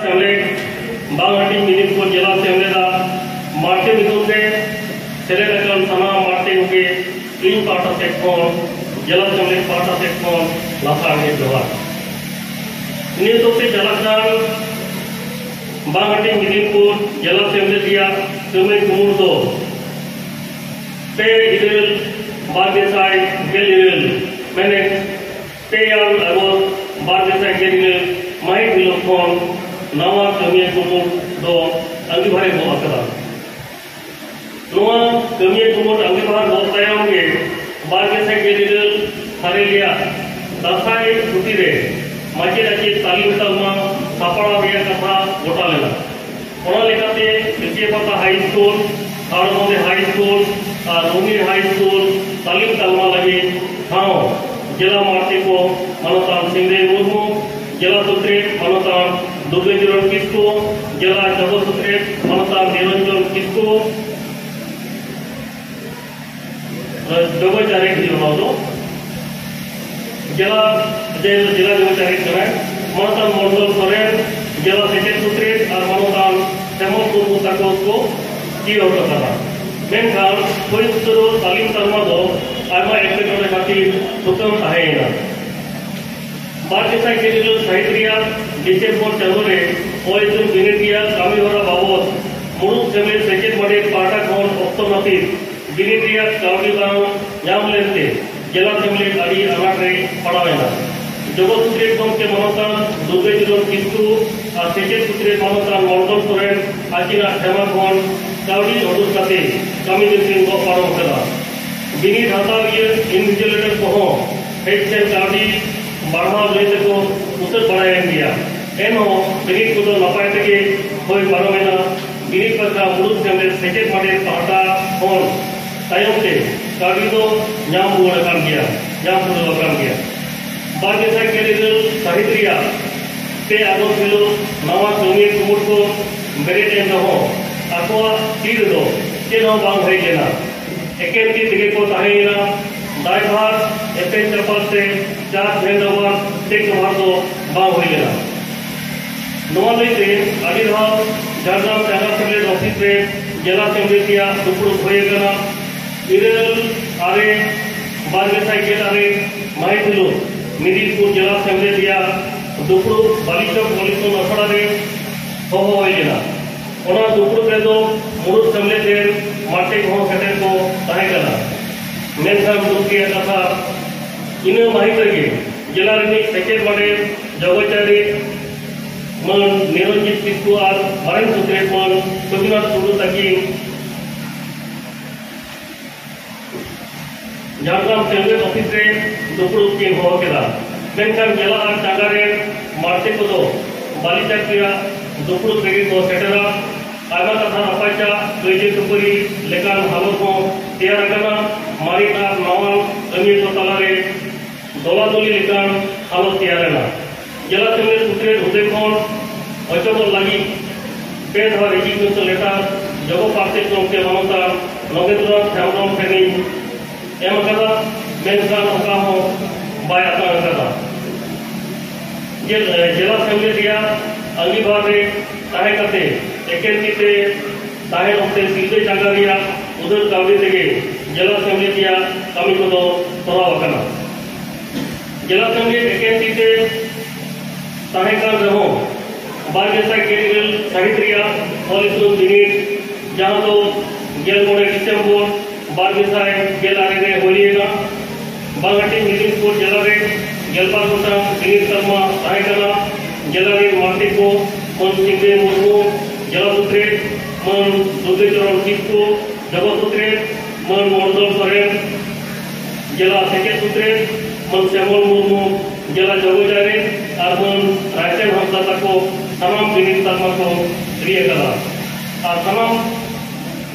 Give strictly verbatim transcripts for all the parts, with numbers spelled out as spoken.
ᱥᱮᱢᱞᱮᱫ, ᱵᱟᱝ ᱦᱟᱹᱴᱤᱧ ᱢᱤᱫ ᱫᱤᱱ ᱯᱚᱨ ᱡᱮᱞᱟ ᱥᱮᱢᱞᱮᱫ ᱟᱜ ᱢᱟᱨᱛᱮ ᱧᱩᱛᱩᱢ ᱛᱮ ᱥᱮᱞᱮᱫ ᱟᱠᱟᱱ ᱥᱟᱱᱟᱢ ᱢᱟᱨᱛᱮ ᱠᱚᱜᱮ ᱤᱧ ᱯᱟᱦᱴᱟ ᱥᱮᱫ ᱠᱷᱚᱱ, ᱡᱮᱞᱟ ᱥᱮᱢᱞᱮᱫ ᱯᱟᱦᱴᱟ ᱥᱮᱫ ᱠᱷᱚᱱ ᱞᱟᱥᱟᱲᱦᱮᱫ ᱡᱚᱦᱟᱨ᱾ ᱱᱤᱭᱟᱹ ᱛᱚ ᱛᱮ ᱪᱟᱞᱟᱜ ᱠᱟᱱ ᱵᱟᱝ ᱦᱟᱹᱴᱤᱧ ᱢᱤᱫ ᱫᱤᱱ ᱯᱚᱨ ᱡᱮᱞᱟ ᱥᱮᱢᱞᱮᱫ ᱨᱮᱭᱟᱜ ᱠᱟᱹᱢᱤ ᱠᱩᱢᱩᱴ ᱫᱚ ᱯᱮ ᱤᱨᱟᱹᱞ ᱵᱟᱨ ᱜᱮᱥᱟᱭ ᱜᱮᱞ ᱤᱨᱟᱹᱞ, ᱢᱮᱱᱮᱫ ᱯᱮ ᱟᱱ ᱟᱜᱚᱥᱴ ᱵᱟᱨ ᱜᱮᱥᱟᱭ ᱜᱮᱞ ᱤᱨᱟᱹᱞ ᱢᱟᱹᱦᱤᱛ ᱦᱤᱞᱳᱜ ᱠᱷᱚᱱ ᱱᱟᱣᱟ ᱠᱟᱹᱢᱤᱭᱟᱹ ᱠᱩᱢᱩᱴ ᱫᱚ ᱟᱹᱝᱜᱤᱵᱷᱟᱨᱮ ᱜᱚᱜ ᱟᱠᱟᱫᱟ᱾ ᱱᱚᱣᱟ ᱠᱟᱹᱢᱤᱭᱟᱹ ᱠᱩᱢᱩᱴ ᱟᱹᱝᱜᱤᱵᱷᱟᱨ ᱜᱚᱜ ᱛᱟᱭᱚᱢ ᱜᱮ ᱵᱟᱨ ᱜᱮᱥᱟᱭ ᱜᱮᱞ ᱤᱨᱟᱹᱞ ᱥᱟᱞᱮ ᱨᱮᱭᱟᱜ ᱫᱟᱸᱥᱟᱭ ᱪᱷᱩᱴᱤ ᱨᱮ ᱢᱟᱪᱮᱫ ᱟᱪᱮᱫ ᱛᱟᱹᱞᱤᱢ ᱛᱟᱞᱢᱟ ᱥᱟᱯᱲᱟᱣ ᱨᱮᱭᱟᱜ ᱠᱟᱛᱷᱟ ᱜᱚᱴᱟ ᱞᱮᱱᱟ᱾ ᱚᱱᱟ ᱞᱮᱠᱟᱛᱮ ᱠᱟᱹᱥᱤᱭᱟᱹᱯᱟᱛᱟ ᱦᱟᱭ ᱥᱠᱩᱞ, ᱦᱟᱣᱲᱟᱵᱟᱸᱫᱷᱮ ᱦᱟᱭ ᱥᱠᱩᱞ ᱟᱨ ᱨᱩᱱᱤ ᱦᱟᱭ ᱥᱠᱩᱞ ᱛᱟᱹᱞᱤᱢ ᱛᱟᱞᱢᱟ ᱞᱟᱹᱜᱤᱫ ᱴᱷᱟᱶ ᱡᱮᱞᱟ ᱢᱟᱨᱛᱮ ᱠᱚ ᱢᱟᱱᱚᱛᱟᱱ ᱥᱤᱝᱨᱟᱹᱭ ᱢᱩᱨᱢᱩ, ᱡᱮᱞᱟ ᱥᱩᱛᱨᱮᱛ ᱢᱟᱱᱚᱛᱟᱱ ᱫᱩᱨᱜᱟᱹᱪᱚᱨᱚᱬ ᱠᱤᱥᱠᱩ, ᱡᱮᱞᱟ ᱡᱚᱜᱚ ᱥᱩᱛᱨᱮᱛ ᱢᱟᱱᱚᱛᱟᱱ ᱱᱤᱨᱚᱧᱡᱚᱱ ᱠᱤᱥᱠᱩ, ᱡᱚᱜᱚ ᱪᱟᱨᱮᱛ ᱦᱩᱭᱩᱜᱼᱟ ᱱᱚᱣᱟ ᱫᱚ᱾ ᱡᱮᱞᱟ, ᱡᱮ-, ᱡᱮᱞᱟ ᱡᱚᱜᱚ ᱪᱟᱨᱮᱛ ᱠᱟᱱᱟᱭ᱾ ᱢᱟᱱᱚᱛᱟᱱ ᱢᱚᱱᱰᱚᱞ ᱥᱚᱨᱮᱱ, ᱡᱮᱞᱟ ᱥᱮᱪᱮᱫ ᱥᱩᱛᱨᱮᱛ ᱟᱨ ᱢᱟᱱᱚᱛᱟᱱ ᱥᱮᱢᱚᱞ ᱢᱩᱨᱢᱩ ᱛᱟᱠᱚ ᱠᱚ ᱪᱤᱨ ᱦᱚᱴᱚ ᱠᱟᱫᱟ᱾ ᱢᱮᱱᱠᱷᱟᱱ ᱦᱩᱭ ᱩᱛᱟᱹᱨᱚᱜ ᱛᱟᱹᱞᱤᱢ ᱛᱟᱞᱢᱟ ᱫᱚ ᱟᱭᱢᱟ ᱮᱴᱠᱮᱴᱚᱬᱮ ᱠᱷᱟᱹᱛᱤᱨ ᱛᱷᱩᱠᱟᱹᱢ ᱛᱟᱦᱮᱸᱭᱮᱱᱟ᱾ ᱵᱟᱨ ᱜᱮᱥᱟᱭ ᱜᱮᱞ ᱤᱨᱟᱹᱞ ᱥᱟᱹᱦᱤᱛ ᱨᱮᱭᱟᱜ ᱰᱤᱥᱮᱢᱵᱚᱨ ᱪᱟᱸᱫᱳ ᱨᱮ ᱚᱞ ᱤᱛᱩᱱ ᱵᱤᱱᱤᱰ ᱨᱮᱭᱟᱜ ᱠᱟᱹᱢᱤ ᱦᱚᱨᱟ ᱵᱟᱵᱚᱫ ᱢᱩᱲᱩᱫ ᱥᱮᱢᱞᱮᱫ ᱥᱮᱪᱮᱫ ᱢᱟᱰᱮᱛ ᱯᱟᱦᱴᱟ ᱠᱷᱚᱱ ᱚᱠᱛᱚ ᱱᱟᱹᱯᱤᱛ ᱵᱤᱱᱤᱰ ᱨᱮᱭᱟᱜ ᱠᱟᱹᱣᱰᱤ ᱵᱟᱝ ᱧᱟᱢ ᱞᱮᱱᱛᱮ ᱡᱮᱞᱟ ᱥᱮᱢᱞᱮᱫ ᱟᱹᱰᱤ ᱟᱱᱟᱴ ᱨᱮ ᱯᱟᱲᱟᱣ ᱮᱱᱟ᱾ ᱡᱚᱜᱚ ᱥᱩᱛᱨᱮᱛ ᱜᱚᱢᱠᱮ ᱢᱟᱱᱚᱛᱟᱱ ᱫᱩᱨᱜᱟᱹ ᱪᱚᱨᱚᱱ ᱠᱤᱥᱠᱩ ᱟᱨ ᱥᱮᱪᱮᱫ ᱥᱩᱛᱨᱮᱛ ᱢᱟᱱᱚᱛᱟᱱ ᱢᱚᱱᱰᱚᱞ ᱥᱚᱨᱮᱱ ᱟᱹᱠᱤᱱᱟᱜ ᱴᱷᱮᱢᱟ ᱠᱷᱚᱱ ᱠᱟᱹᱣᱰᱤ ᱩᱰᱩᱠ ᱠᱟᱛᱮ ᱠᱟᱹᱢᱤ ᱫᱚᱠᱤᱱ ᱜᱚᱜ ᱯᱟᱨᱚᱢ ᱠᱟᱫᱟ᱾ ᱵᱤᱱᱤᱰ ᱦᱟᱛᱟᱣᱤᱭᱟᱹ ᱤᱱᱵᱷᱤᱡᱤᱞᱮᱴᱚᱨ ᱠᱚᱦᱚᱸ ᱦᱮᱡ ᱥᱮᱱ ᱠᱟᱹᱣᱰᱤ ᱵᱟᱲᱦᱟᱣ ᱞᱟᱹᱭ ᱛᱮᱠᱚ ᱩᱥᱟᱹᱫ ᱵᱟᱲᱟᱭᱮᱱ ᱜᱮᱭᱟ᱾ ᱮᱱᱦᱚᱸ ᱵᱤᱱᱤᱰ ᱠᱚᱫᱚ ᱱᱟᱯᱟᱭ ᱛᱮᱜᱮ ᱦᱩᱭ ᱯᱟᱨᱚᱢᱮᱱᱟ᱾ ᱵᱤᱱᱤᱰ ᱵᱟᱠᱷᱨᱟ ᱢᱩᱲᱩᱫ ᱥᱮᱢᱞᱮᱫ ᱥᱮᱪᱮᱫ ᱢᱟᱰᱮᱛ ᱯᱟᱦᱴᱟ ᱠᱷᱚᱱ ᱛᱟᱭᱚᱢ ᱛᱮ ᱠᱟᱹᱣᱰᱤ ᱫᱚ ᱧᱟᱢ ᱨᱩᱣᱟᱹᱲ ᱟᱠᱟᱱ ᱜᱮᱭᱟ, ᱧᱟᱢ ᱯᱩᱨᱟᱹᱣ ᱟᱠᱟᱱ ᱜᱮᱭᱟ᱾ ᱵᱟᱨ ᱜᱮᱥᱟᱭ ᱜᱮᱞ ᱤᱨᱟᱹᱞ ᱥᱟᱹᱦᱤᱛ ᱨᱮᱭᱟᱜ ᱯᱮ ᱟᱜᱚᱥᱴ ᱦᱤᱞᱳᱜ ᱱᱟᱣᱟ ᱠᱟᱹᱢᱤᱭᱟᱹ ᱠᱩᱢᱩᱴ ᱠᱚ ᱵᱮᱨᱮᱫ ᱮᱱ ᱨᱮᱦᱚᱸ ᱟᱠᱚᱣᱟᱜ ᱛᱤ ᱨᱮᱫᱚ ᱪᱮᱫ ᱦᱚᱸ ᱵᱟᱝ ᱦᱮᱡ ᱞᱮᱱᱟ᱾ ᱮᱠᱮᱱ ᱛᱤ ᱛᱮᱜᱮ ᱠᱚ ᱛᱟᱦᱮᱸᱭᱮᱱᱟ᱾ ᱫᱟᱭᱵᱷᱟᱨ, ᱮᱯᱮᱢ ᱪᱟᱯᱟᱞ ᱥᱮ ᱪᱟᱨᱡᱽ ᱦᱮᱱᱰ ᱳᱵᱷᱟᱨ ᱪᱮᱠ ᱳᱵᱷᱟᱨ ᱫᱚ ᱵᱟᱝ ᱦᱩᱭ ᱞᱮᱱᱟ᱾ ᱱᱚᱣᱟ ᱞᱟᱹᱭᱛᱮ ᱟᱹᱰᱤ ᱫᱷᱟᱣ ᱡᱷᱟᱲᱜᱨᱟᱢ ᱪᱟᱸᱜᱟ ᱥᱮᱢᱞᱮᱫ ᱚᱯᱷᱤᱥ ᱨᱮ ᱡᱮᱞᱟ ᱥᱮᱢᱞᱮᱫ ᱨᱮᱭᱟᱜ ᱫᱩᱯᱲᱩᱵ ᱦᱩᱭ ᱟᱠᱟᱱᱟ᱾ ᱤᱨᱟᱹᱞ ᱟᱨᱮ ᱵᱟᱨ ᱜᱮᱥᱟᱭ ᱜᱮᱞ ᱟᱨᱮ ᱢᱟᱹᱦᱤᱛ ᱦᱤᱞᱳᱜ ᱢᱤᱫᱤᱞᱯᱩᱨ ᱡᱮᱞᱟ ᱥᱮᱢᱞᱮᱫ ᱨᱮᱭᱟᱜ ᱫᱩᱯᱲᱩᱵ ᱵᱟᱞᱤᱪᱚᱠ ᱚᱞᱤᱛᱩᱱ ᱟᱥᱲᱟ ᱨᱮ ᱦᱚᱦᱚ ᱦᱩᱭ ᱞᱮᱱᱟ᱾ ᱚᱱᱟ ᱫᱩᱯᱲᱩᱵ ᱨᱮᱫᱚ ᱢᱩᱬᱩᱫ ᱥᱮᱢᱞᱮᱫ ᱨᱮᱱ ᱢᱟᱨᱛᱮ ᱠᱚᱦᱚᱸ ᱥᱮᱴᱮᱨ ᱠᱚ ᱛᱟᱦᱮᱸ ᱠᱟᱱᱟ᱾ ᱢᱮᱱᱠᱷᱟᱱ ᱫᱩᱠ ᱨᱮᱭᱟᱜ ᱠᱟᱛᱷᱟ, ᱤᱱᱟᱹ ᱢᱟᱹᱦᱤᱛ ᱨᱮᱜᱮ ᱡᱮᱞᱟ ᱨᱤᱱᱤᱡ ᱥᱮᱪᱮᱫ ᱢᱟᱰᱮᱨ ᱡᱚᱜᱚᱪᱟᱨᱤ ᱢᱟᱹᱱ ᱱᱤᱨᱚᱧᱡᱤᱛ ᱠᱤᱥᱠᱩ ᱟᱨ ᱢᱟᱨᱮᱱ ᱥᱩᱛᱨᱮᱛ ᱢᱟᱹᱱ ᱥᱚᱵᱤᱱᱟᱛᱷ ᱴᱩᱰᱩ ᱛᱟᱹᱠᱤᱱ ᱡᱷᱟᱲᱜᱨᱟᱢ ᱥᱮᱢᱞᱮᱫ ᱚᱯᱷᱤᱥ ᱨᱮ ᱫᱩᱯᱲᱩᱵ ᱠᱤᱱ ᱦᱚᱦᱚ ᱠᱮᱫᱟ᱾ ᱢᱮᱱᱠᱷᱟᱱ ᱡᱮᱞᱟ ᱟᱨ ᱪᱟᱸᱜᱟ ᱨᱮᱱ ᱢᱟᱨᱛᱮ ᱠᱚᱫᱚ ᱵᱟᱞᱤᱪᱟᱠ ᱨᱮᱭᱟᱜ ᱫᱩᱯᱲᱩᱵ ᱨᱮᱜᱮ ᱠᱚ ᱥᱮᱴᱮᱨᱟ᱾ ᱟᱭᱢᱟ ᱠᱟᱛᱷᱟ ᱨᱟᱯᱟᱪᱟᱜ, ᱠᱟᱹᱭᱡᱟᱹ ᱠᱷᱟᱹᱯᱟᱹᱨᱤ ᱞᱮᱠᱟᱱ ᱦᱟᱞᱚᱛ ᱦᱚᱸ ᱛᱮᱭᱟᱨ ᱟᱠᱟᱱᱟ᱾ ᱢᱟᱨᱮᱱ ᱟᱨ ᱱᱟᱣᱟᱱ ᱠᱟᱹᱢᱤᱭᱟᱹ ᱠᱚ ᱛᱟᱞᱟᱨᱮ ᱫᱚᱞᱟᱫᱚᱞᱤ ᱞᱮᱠᱟᱱ ᱦᱟᱞᱚᱛ ᱛᱮᱭᱟᱨ ᱮᱱᱟ᱾ ᱡᱮᱞᱟ ᱥᱮᱢᱞᱮᱫ ᱥᱩᱛᱨᱮᱛ ᱦᱩᱫᱟᱹ ᱠᱷᱚᱱ ᱚᱪᱚᱜᱚᱜ ᱞᱟᱹᱜᱤᱫ ᱯᱮ ᱫᱷᱟᱣ ᱨᱮᱡᱤᱜᱱᱮᱥᱚᱱ ᱞᱮᱴᱟᱨ ᱡᱚᱜᱚ ᱯᱟᱨᱥᱮᱛ ᱜᱚᱢᱠᱮ ᱢᱟᱱᱚᱛᱟᱱ ᱱᱚᱜᱮᱱᱫᱨᱚᱱᱟᱛᱷ ᱦᱮᱢᱵᱨᱚᱢ ᱴᱷᱮᱱᱤᱧ ᱮᱢ ᱟᱠᱟᱫᱟ, ᱢᱮᱱᱠᱷᱟᱱ ᱚᱠᱟ ᱦᱚᱸ ᱵᱟᱭ ᱟᱛᱟᱝ ᱟᱠᱟᱫᱟ᱾ ᱡᱮ, ᱡᱮᱞᱟ ᱥᱮᱢᱞᱮᱫ ᱨᱮᱭᱟᱜ ᱟᱺᱜᱤᱵᱷᱟᱨ ᱨᱮ ᱛᱟᱦᱮᱸ ᱠᱟᱛᱮ ᱮᱠᱮᱱ ᱛᱤ ᱛᱮ ᱛᱟᱦᱮᱱ ᱚᱠᱛᱮ ᱥᱤᱞᱫᱟᱹ ᱪᱟᱸᱜᱟ ᱨᱮᱭᱟᱜ ᱩᱫᱷᱟᱹᱨ ᱠᱟᱹᱣᱰᱤ ᱛᱮᱜᱮ ᱡᱮᱞᱟ ᱥᱮᱢᱞᱮᱫ ᱨᱮᱭᱟᱜ ᱠᱟᱹᱢᱤ ᱠᱚᱫᱚ ᱛᱚᱨᱟᱣ ᱟᱠᱟᱱᱟ᱾ ᱡᱮᱞᱟ ᱥᱮᱢᱞᱮᱫ ᱮᱠᱮᱱ ᱛᱤ ᱛᱮ ᱛᱟᱦᱮᱸ ᱠᱟᱱ ᱨᱮᱦᱚᱸ ᱵᱟᱨ ᱜᱮᱥᱟᱭ ᱜᱮᱞ ᱤᱨᱟᱹᱞ ᱥᱟᱹᱦᱤᱛ ᱨᱮᱭᱟᱜ ᱚᱞ ᱤᱛᱩᱱ ᱵᱤᱱᱤᱰ, ᱡᱟᱦᱟᱸ ᱫᱚ ᱜᱮᱞ ᱢᱚᱬᱮ ᱰᱤᱥᱮᱢᱵᱚᱨ ᱵᱟᱨ ᱜᱮᱥᱟᱭ ᱜᱮᱞ ᱟᱨᱮ ᱨᱮ ᱦᱩᱭ ᱞᱮᱱᱟ, ᱵᱟᱝᱟᱴᱤ ᱢᱤᱫᱤᱱᱯᱩᱨ ᱡᱮᱞᱟ ᱨᱮ ᱜᱮᱞᱵᱟᱨ ᱜᱚᱴᱟᱝ ᱵᱤᱱᱤᱰ ᱛᱟᱞᱢᱟ ᱛᱟᱦᱮᱸ ᱠᱟᱱᱟ᱾ ᱡᱮᱞᱟ ᱨᱮᱱ ᱢᱟᱨᱛᱮ ᱠᱚ ᱢᱟᱹᱱ ᱪᱤᱱᱫᱟᱹᱭ ᱢᱩᱨᱢᱩ, ᱡᱮᱞᱟ ᱥᱩᱛᱨᱮᱛ ᱢᱟᱹᱱ ᱫᱩᱨᱜᱟᱹᱪᱚᱨᱚᱱ ᱠᱤᱥᱠᱩ, ᱡᱚᱜᱚ ᱥᱩᱛᱨᱮᱛ ᱢᱟᱹᱱ ᱢᱚᱱᱰᱚᱞ ᱥᱚᱨᱮᱱ, ᱡᱮᱞᱟ ᱥᱮᱪᱮᱫ ᱥᱩᱛᱨᱮᱛ ᱢᱟᱹᱱ ᱥᱮᱢᱚᱞ ᱢᱩᱨᱢᱩ, ᱡᱮᱞᱟ ᱡᱚᱜᱚ ᱪᱟᱨᱤ ᱟᱨ ᱢᱟᱹᱱ ᱨᱟᱭᱪᱟᱸᱫᱽ ᱦᱟᱸᱥᱫᱟ ᱛᱟᱠᱚ ᱥᱟᱱᱟᱢ ᱵᱤᱱᱤᱰ ᱛᱟᱞᱢᱟ ᱠᱚ ᱨᱤ ᱟᱠᱟᱫᱟ ᱟᱨ ᱥᱟᱱᱟᱢ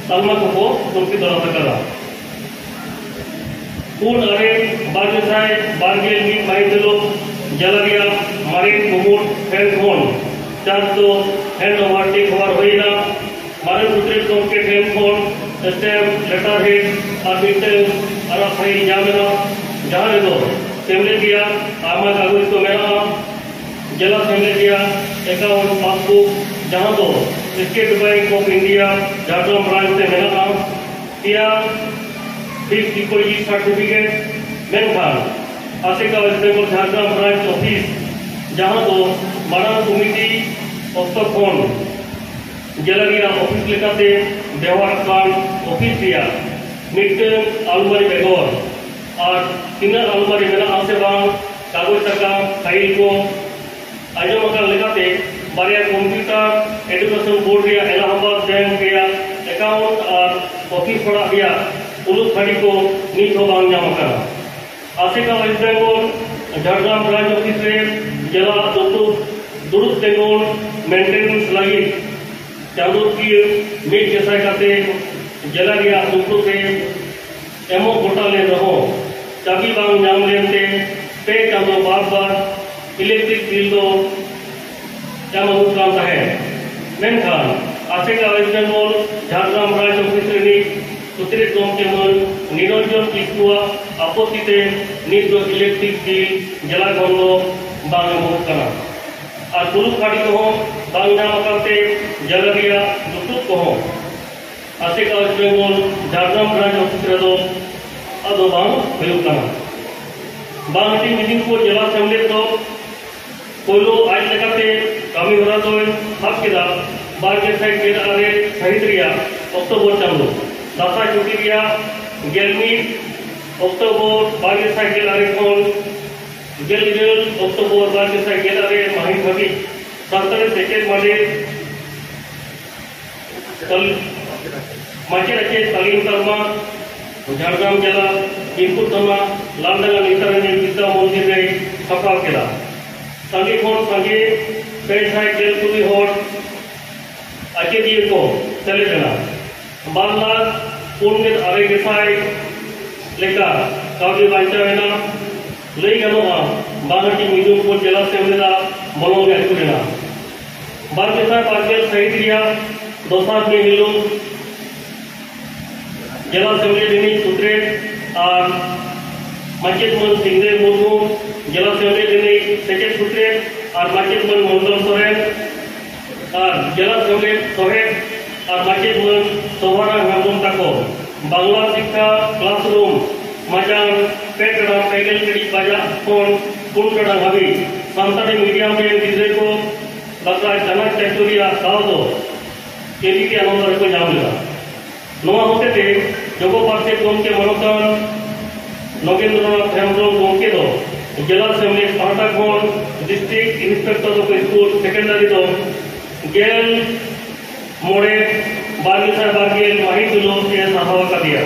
ᱛᱟᱞᱢᱟ ᱠᱚᱠᱚ ᱛᱩᱨᱠᱷᱤ ᱛᱚᱞᱟᱥ ᱟᱠᱟᱫᱟ᱾ ᱯᱩᱱ ᱟᱨᱮ ᱵᱟᱨ ᱜᱮᱥᱟᱭ ᱵᱟᱨ ᱜᱮᱞ ᱢᱤᱫ ᱢᱟᱹᱦᱤᱛ ᱦᱤᱞᱳᱜ ᱡᱮᱞᱟ ᱨᱮᱭᱟᱜ ᱢᱟᱨᱮᱱ ᱠᱩᱢᱩᱴ ᱴᱷᱮᱱ ᱠᱷᱚᱱ ᱪᱟᱥ ᱫᱚ ᱦᱮᱱᱰ ᱳᱵᱷᱟᱨ ᱴᱮᱠ ᱳᱵᱷᱟᱨ ᱦᱩᱭ ᱮᱱᱟ᱾ ᱢᱟᱨᱮᱱ ᱥᱩᱛᱨᱮᱛ ᱜᱚᱢᱠᱮ ᱴᱷᱮᱱ ᱠᱷᱚᱱ ᱥᱴᱮᱢᱯ, ᱞᱮᱴᱟᱨ ᱦᱮᱰ ᱟᱨ ᱢᱤᱫᱴᱟᱝ ᱟᱨᱟᱜ ᱯᱷᱟᱭᱤᱞ ᱧᱟᱢ ᱮᱱᱟ, ᱡᱟᱦᱟᱸ ᱨᱮᱫᱚ ᱥᱮᱢᱞᱮᱫ ᱨᱮᱭᱟᱜ ᱟᱭᱢᱟ ᱠᱟᱜᱚᱡᱽ ᱠᱚ ᱢᱮᱱᱟᱜᱼᱟ᱾ ᱡᱮᱞᱟ ᱥᱮᱢᱞᱮᱫ ᱨᱮᱭᱟᱜ ᱮᱠᱟᱣᱩᱱᱴ ᱯᱟᱥᱵᱩᱠ, ᱡᱟᱦᱟᱸ ᱫᱚ state bank of India Jhargram branch ᱨᱮ ᱢᱮᱱᱟᱜᱼᱟ᱾ ᱯᱮᱭᱟ ᱯᱷᱤᱠᱥᱰ ᱰᱤᱯᱚᱡᱤᱴ ᱥᱟᱨᱴᱤᱯᱷᱤᱠᱮᱴ, ᱢᱮᱱᱠᱷᱟᱱ ᱟᱥᱮᱠᱟ West Bengal Jhargram branch office, ᱡᱟᱦᱟᱸ ᱫᱚ ᱢᱟᱲᱟᱝ ᱠᱚᱢᱤᱴᱤ ᱚᱠᱛᱚ ᱠᱷᱚᱱ ᱡᱮᱞᱟ ᱨᱮᱭᱟᱜ ᱚᱯᱷᱤᱥ ᱞᱮᱠᱟᱛᱮ ᱵᱮᱣᱦᱟᱨ ᱠᱟᱱ ᱚᱯᱷᱤᱥ ᱨᱮᱭᱟᱜ ᱢᱤᱫᱴᱟᱝ ᱟᱞᱢᱟᱨᱤ ᱵᱮᱜᱚᱨ ᱟᱨ ᱛᱤᱱᱟᱹᱜ ᱟᱞᱢᱟᱨᱤ ᱢᱮᱱᱟᱜᱼᱟ ᱥᱮ ᱵᱟᱝ, ᱠᱟᱜᱚᱡᱽ ᱥᱟᱠᱟᱢ, ᱯᱷᱟᱭᱤᱞ ᱠᱚ, ᱟᱸᱡᱚᱢ ᱟᱠᱟᱱ ᱞᱮᱠᱟᱛᱮ, ᱵᱟᱨᱭᱟ ᱠᱚᱢᱯᱤᱭᱩᱴᱟᱨ, ᱮᱰᱩᱠᱮᱥᱚᱱ ᱵᱳᱨᱰ ᱨᱮᱭᱟᱜ ᱮᱞᱟᱦᱟᱵᱟᱫ ᱵᱮᱝᱠ ᱨᱮᱭᱟᱜ ᱮᱠᱟᱣᱩᱱᱴ ᱟᱨ ᱚᱯᱷᱤᱥ ᱚᱲᱟᱜ ᱨᱮᱭᱟᱜ ᱯᱩᱞᱩᱥ ᱜᱷᱟᱹᱴᱤ ᱠᱚ ᱱᱤᱛ ᱦᱚᱸ ᱵᱟᱝ ᱧᱟᱢ ᱟᱠᱟᱱᱟ᱾ ᱟᱥᱮᱠᱟ West Bengal Jhargram branch office ᱨᱮ ᱡᱮᱞᱟ ᱫᱩᱯᱲᱩᱵ ᱫᱩᱲᱩᱵ ᱛᱤᱸᱜᱩᱱ ᱢᱮᱱᱴᱮᱱᱮᱱᱥ ᱞᱟᱹᱜᱤᱫ ᱪᱟᱸᱫᱳᱠᱤᱭᱟᱹ ᱢᱤᱫ ᱜᱮᱥᱟᱭ ᱠᱟᱛᱮ ᱡᱮᱞᱟ ᱨᱮᱭᱟᱜ ᱫᱩᱯᱲᱩᱵ ᱨᱮ ᱮᱢᱚᱜ ᱜᱚᱴᱟ ᱞᱮᱱ ᱨᱮᱦᱚᱸ, ᱪᱟᱹᱵᱤ ᱵᱟᱝ ᱧᱟᱢ ᱞᱮᱱᱛᱮ ᱯᱮ ᱪᱟᱸᱫᱚ ᱵᱟᱨ ᱵᱟᱨ ᱤᱞᱮᱠᱴᱨᱤᱠ ᱵᱤᱞ ᱫᱚ ᱮᱢ ᱟᱹᱜᱩᱜ ᱠᱟᱱ ᱛᱟᱦᱮᱸᱫ᱾ ᱢᱮᱱᱠᱷᱟᱱ ᱟᱥᱮᱠᱟ West Bengal Jhargram branch office ᱨᱤᱱᱤᱡ ᱥᱩᱛᱨᱮᱛ ᱜᱚᱢᱠᱮ ᱢᱟᱹᱱ ᱱᱤᱨᱚᱧᱡᱚᱱ ᱠᱤᱥᱠᱩᱣᱟᱜ ᱟᱯᱚᱛᱛᱤ ᱛᱮ ᱱᱤᱛ ᱫᱚ ᱤᱞᱮᱠᱴᱨᱤᱠ ᱵᱤᱞ ᱡᱮᱞᱟ ᱠᱷᱚᱱ ᱫᱚ ᱵᱟᱝ ᱮᱢᱚᱜ ᱠᱟᱱᱟ᱾ ᱟᱨ ᱯᱩᱞᱩᱥ ᱜᱷᱟᱹᱴᱤ ᱠᱚᱦᱚᱸ ᱵᱟᱝ ᱧᱟᱢ ᱟᱠᱟᱱ ᱛᱮ ᱡᱮᱞᱟ ᱨᱮᱭᱟᱜ ᱫᱩᱯᱲᱩᱵ ᱠᱚᱦᱚᱸ ᱟᱥᱮᱠᱟ West Bengal Jhargram branch office ᱨᱮᱫᱚ ᱟᱫᱚ ᱵᱟᱝ ᱦᱩᱭᱩᱜ ᱠᱟᱱᱟ᱾ ᱵᱟᱝᱦᱟᱴᱤ ᱢᱤᱫᱤᱱᱯᱩᱨ ᱡᱮᱞᱟ ᱥᱮᱢᱞᱮᱫ ᱫᱚ ᱯᱳᱭᱞᱳ ᱟᱡ ᱞᱮᱠᱟᱛᱮ ᱠᱟᱹᱢᱤ ᱦᱚᱨᱟ ᱫᱚᱭ ᱥᱟᱵ ᱠᱮᱫᱟ ᱵᱟᱨ ᱜᱮᱥᱟᱭ ᱜᱮᱞ ᱟᱨᱮ ᱥᱟᱹᱦᱤᱛ ᱨᱮᱭᱟᱜ ᱚᱠᱴᱳᱵᱚᱨ ᱪᱟᱸᱫᱚ᱾ ᱫᱟᱸᱥᱟᱭ ᱪᱷᱩᱴᱤ ᱨᱮᱭᱟᱜ ᱜᱮᱞ ᱢᱤᱫ ᱚᱠᱴᱳᱵᱚᱨ ᱵᱟᱨ ᱜᱮᱥᱟᱭ ᱜᱮᱞ ᱟᱨᱮ ᱠᱷᱚᱱ ᱜᱮᱞ ᱤᱨᱟᱹᱞ ᱚᱠᱴᱳᱵᱚᱨ ᱵᱟᱨ ᱜᱮᱥᱟᱭ ᱜᱮᱞ ᱟᱨᱮ ᱢᱟᱹᱦᱤᱛ ᱫᱷᱟᱹᱵᱤᱡ ᱥᱟᱱᱛᱟᱲᱤ ᱥᱮᱪᱮᱫ ᱢᱟᱰᱮ ᱛᱟᱞ-, ᱢᱟᱪᱮᱫ ᱟᱪᱮᱫ ᱛᱟᱹᱞᱤᱢ ᱛᱟᱞᱢᱟ, ᱡᱷᱟᱲᱜᱨᱟᱢ ᱡᱮᱞᱟ, ᱵᱤᱨᱯᱩᱨ ᱛᱷᱟᱱᱟ, ᱞᱟᱞᱰᱟᱸᱜᱟ ᱱᱮᱛᱟᱨᱟᱱᱤ ᱵᱤᱫᱽᱫᱟ ᱢᱚᱱᱫᱤᱨ ᱨᱮᱭ ᱥᱟᱯᱲᱟᱣ ᱠᱮᱫᱟ᱾ ᱥᱟᱸᱜᱮ ᱠᱷᱚᱱ ᱥᱟᱸᱜᱮ ᱯᱮ ᱥᱟᱭ ᱜᱮᱞ ᱛᱩᱨᱩᱭ ᱦᱚᱲ ᱟᱪᱮᱫᱤᱭᱟᱹ ᱠᱚ ᱥᱮᱞᱮᱫ ᱮᱱᱟ᱾ ᱵᱟᱨ ᱞᱟᱠᱷ ᱯᱩᱱ ᱜᱮᱞ ᱟᱨᱮ ᱜᱮᱥᱟᱭ ᱞᱮᱠᱟ ᱠᱟᱹᱣᱰᱤ ᱵᱟᱧᱪᱟᱣ ᱮᱱᱟ᱾ ᱞᱟᱹᱭ ᱜᱟᱱᱚᱜᱼᱟ, ᱵᱟᱝᱦᱟᱴᱤ ᱢᱤᱫᱩᱱᱯᱩᱨ ᱡᱮᱞᱟ ᱥᱮᱢᱞᱮᱫ ᱟᱜ ᱢᱚᱞᱚᱝ ᱜᱮ ᱟᱹᱪᱩᱨ ᱮᱱᱟ᱾ ᱵᱟᱨ ᱜᱮᱥᱟᱭ ᱵᱟᱨ ᱜᱮᱞ ᱥᱟᱹᱦᱤᱛ ᱨᱮᱭᱟᱜ ᱫᱚᱥᱟᱨ ᱢᱮ ᱦᱤᱞᱳᱜ ᱡᱮᱞᱟ ᱥᱮᱢᱞᱮᱫ ᱨᱤᱱᱤᱡ ᱥᱩᱛᱨᱮᱛ ᱟᱨ ᱢᱟᱪᱮᱫ ᱢᱟᱹᱱ ᱥᱤᱝᱨᱟᱹᱭ ᱢᱩᱨᱢᱩ, ᱡᱮᱞᱟ ᱥᱮᱢᱞᱮᱫ ᱨᱤᱱᱤᱡ ᱥᱮᱪᱮᱫ ᱥᱩᱛᱨᱮᱛ ᱟᱨ ᱢᱟᱪᱮᱛ ᱢᱟᱱ ᱢᱚᱱᱰᱚᱞ ᱥᱚᱨᱮᱱ ᱟᱨ ᱡᱮᱞᱟ ᱥᱮᱢᱞᱮᱫ ᱥᱚᱦᱮᱫ ᱟᱨ ᱢᱟᱪᱮᱛ ᱢᱟᱱ ᱥᱚᱵᱷᱟᱨᱟᱢ ᱦᱮᱢᱵᱨᱚᱢ ᱛᱟᱠᱚ ᱵᱟᱝᱞᱟ ᱥᱤᱠᱠᱷᱟ ᱠᱞᱟᱥᱨᱩᱢ ᱢᱟᱡᱟᱱ ᱯᱮ ᱴᱟᱲᱟᱝ ᱯᱮ ᱜᱮᱞ ᱴᱤᱲᱤᱡ ᱵᱟᱡᱟᱜ ᱠᱷᱚᱱ ᱯᱩᱱ ᱴᱟᱲᱟᱝ ᱦᱟᱹᱵᱤᱡ ᱥᱟᱱᱛᱟᱲᱤ ᱢᱤᱰᱤᱭᱟᱢ ᱨᱮᱱ ᱜᱤᱫᱽᱨᱟᱹ ᱠᱚ ᱵᱟᱠᱷᱨᱟ ᱪᱟᱱᱟᱪ ᱪᱟᱪᱳ ᱨᱮᱭᱟᱜ ᱫᱟᱣ ᱫᱚ ᱮᱵᱤᱯᱤ ᱟᱱᱚᱱᱫᱚ ᱨᱮᱠᱚ ᱧᱟᱢ ᱞᱮᱫᱟ᱾ ᱱᱚᱣᱟ ᱦᱚᱛᱮᱛᱮ ᱡᱚᱜᱚ ᱯᱟᱨᱥᱮᱛ ᱜᱚᱢᱠᱮ ᱢᱟᱱᱚᱛᱟᱱ ᱱᱚᱜᱮᱱᱫᱨᱚᱱᱟᱛᱷ ᱦᱮᱢᱵᱨᱚᱢ ᱜᱚᱢᱠᱮ ᱫᱚ ᱡᱮᱞᱟ ᱥᱮᱢᱞᱮᱫ ᱯᱟᱦᱴᱟ ᱠᱷᱚᱱ District Inspector of School Secondary ᱫᱚ ᱜᱮᱞ ᱢᱚᱬᱮ ᱵᱟᱨ ᱜᱮᱥᱟᱭ ᱵᱟᱨ ᱜᱮᱞ ᱢᱟᱹᱦᱤᱛ ᱦᱤᱞᱳᱜ ᱮ ᱥᱟᱨᱦᱟᱣ ᱟᱠᱟᱫᱮᱭᱟ᱾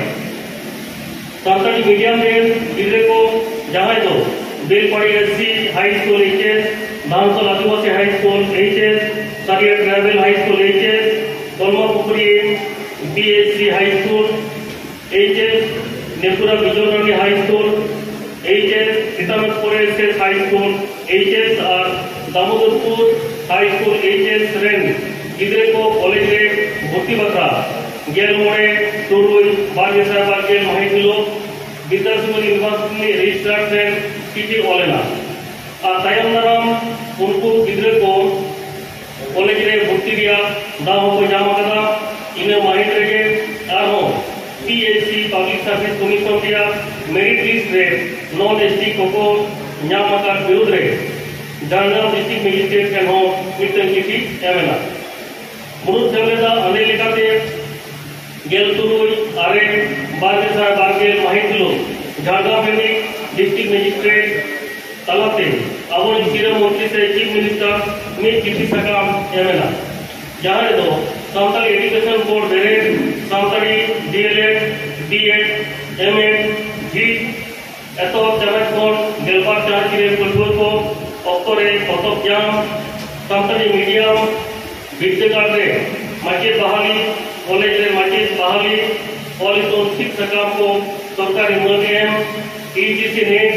ᱥᱟᱱᱛᱟᱲᱤ ᱢᱤᱰᱤᱭᱟᱢ ᱨᱮᱱ ᱜᱤᱫᱽᱨᱟᱹ ᱠᱚ ᱡᱟᱦᱟᱸᱭ ᱫᱚ Belpahari S C High School H S, ᱫᱷᱟᱱᱥᱚᱞ ᱟᱹᱫᱤᱵᱟᱹᱥᱤ High School H S, ᱥᱟᱹᱨᱤᱭᱟ Tribal High School H S, ᱠᱚᱞᱢᱟ ᱯᱩᱠᱷᱨᱤ B S C High School H S, ᱱᱮᱯᱩᱨᱟ Bijoy ᱨᱟᱱᱤ High School H S, ᱥᱤᱛᱟᱢᱮᱫᱽᱯᱩᱨ S S High School H S ᱟᱨ Damodarpur High School H S ᱨᱮᱱ ᱜᱤᱫᱽᱨᱟᱹ ᱠᱚ college ᱨᱮ ᱵᱷᱚᱨᱛᱤ ᱵᱟᱠᱷᱨᱟ ᱜᱮᱞ ᱢᱚᱬᱮ ᱛᱩᱨᱩᱭ ᱵᱟᱨ ᱜᱮᱥᱟᱭ ᱵᱟᱨ ᱜᱮᱞ ᱢᱟᱹᱦᱤᱛ ᱦᱤᱞᱳᱜ ᱵᱤᱫᱽᱫᱟᱥᱟᱜᱚᱨ University ᱨᱮᱱᱤᱡ registrar ᱴᱷᱮᱱ ᱪᱤᱴᱷᱤ ᱚᱞ ᱮᱱᱟ ᱟᱨ ᱛᱟᱭᱚᱢ ᱫᱟᱨᱟᱢ ᱩᱱᱠᱩ ᱜᱤᱫᱽᱨᱟᱹ ᱠᱚ ᱠᱚᱞᱮᱡᱽ ᱨᱮ ᱵᱷᱚᱨᱛᱤ ᱨᱮᱭᱟᱜ ᱫᱟᱣ ᱦᱚᱸᱠᱚ ᱧᱟᱢ ᱟᱠᱟᱫᱟ᱾ ᱤᱱᱟᱹ ᱢᱟᱹᱦᱤᱛ ᱨᱮᱜᱮ ᱟᱨᱦᱚᱸ P S C Public Service Commission ᱨᱮᱭᱟᱜ merit list ᱨᱮ non S T ᱠᱚᱠᱚ ᱧᱟᱢ ᱟᱠᱟᱫ ᱵᱤᱨᱩᱫᱽ ᱨᱮ ᱡᱷᱟᱲᱜᱨᱟᱢ District Magistrate ᱴᱷᱮᱱ ᱦᱚᱸ ᱢᱤᱫᱴᱟᱝ ᱪᱤᱴᱷᱤ ᱮᱢ ᱮᱱᱟ᱾ ᱢᱩᱬᱩᱫ ᱥᱮᱢᱞᱮᱫᱟᱜ ᱟᱸᱫᱮ ᱞᱮᱠᱟᱛᱮ ᱜᱮᱞ ᱛᱩᱨᱩᱭ ᱟᱨᱮ ᱵᱟᱨ ᱜᱮᱥᱟᱭ ᱵᱟᱨ ᱜᱮᱞ ᱢᱟᱹᱦᱤᱛ ᱦᱤᱞᱳᱜ ᱡᱷᱟᱲᱜᱨᱟᱢ ᱨᱤᱱᱤᱡ District Magistrate ᱛᱟᱞᱟᱛᱮ ᱟᱵᱚᱨᱤᱡ ᱥᱤᱨᱟᱹ ᱢᱚᱱᱛᱨᱤ ᱥᱮ Chief Minister ᱢᱤᱫ ᱪᱤᱴᱷᱤ ᱥᱟᱠᱟᱢ ᱮᱢ ᱮᱱᱟ, ᱡᱟᱦᱟᱸ ᱨᱮᱫᱚ ᱥᱟᱱᱛᱟᱲᱤ Education Board ᱵᱮᱨᱮᱫ, Santali D L Ed, B Ed, M Ed, ᱡᱷᱤᱡ ᱮᱛᱚᱦᱚᱵ ᱪᱟᱱᱟᱪ ᱠᱷᱚᱱ ᱜᱮᱞᱵᱟᱨ ᱪᱟᱱᱟᱪ ᱨᱮᱱ ᱯᱟᱹᱴᱷᱩᱣᱟᱹ ᱠᱚ ᱚᱠᱛᱚ ᱨᱮ ᱯᱚᱛᱚᱵ ᱧᱟᱢ, ᱥᱟᱱᱛᱟᱲᱤ medium ᱵᱤᱨᱫᱟᱹᱜᱟᱲ ᱨᱮ ᱢᱟᱪᱮᱫ ᱵᱟᱦᱟᱞᱤ, ᱠᱚᱞᱮᱡᱽ ᱨᱮ ᱢᱟᱪᱮᱫ ᱵᱟᱦᱟᱞᱤ, ᱚᱞ ᱤᱛᱩᱱ ᱥᱤᱫ ᱥᱟᱠᱟᱢ ᱠᱚ ᱥᱚᱨᱠᱟᱨᱤ ᱢᱟᱹᱱ ᱮᱢ, U G C NET,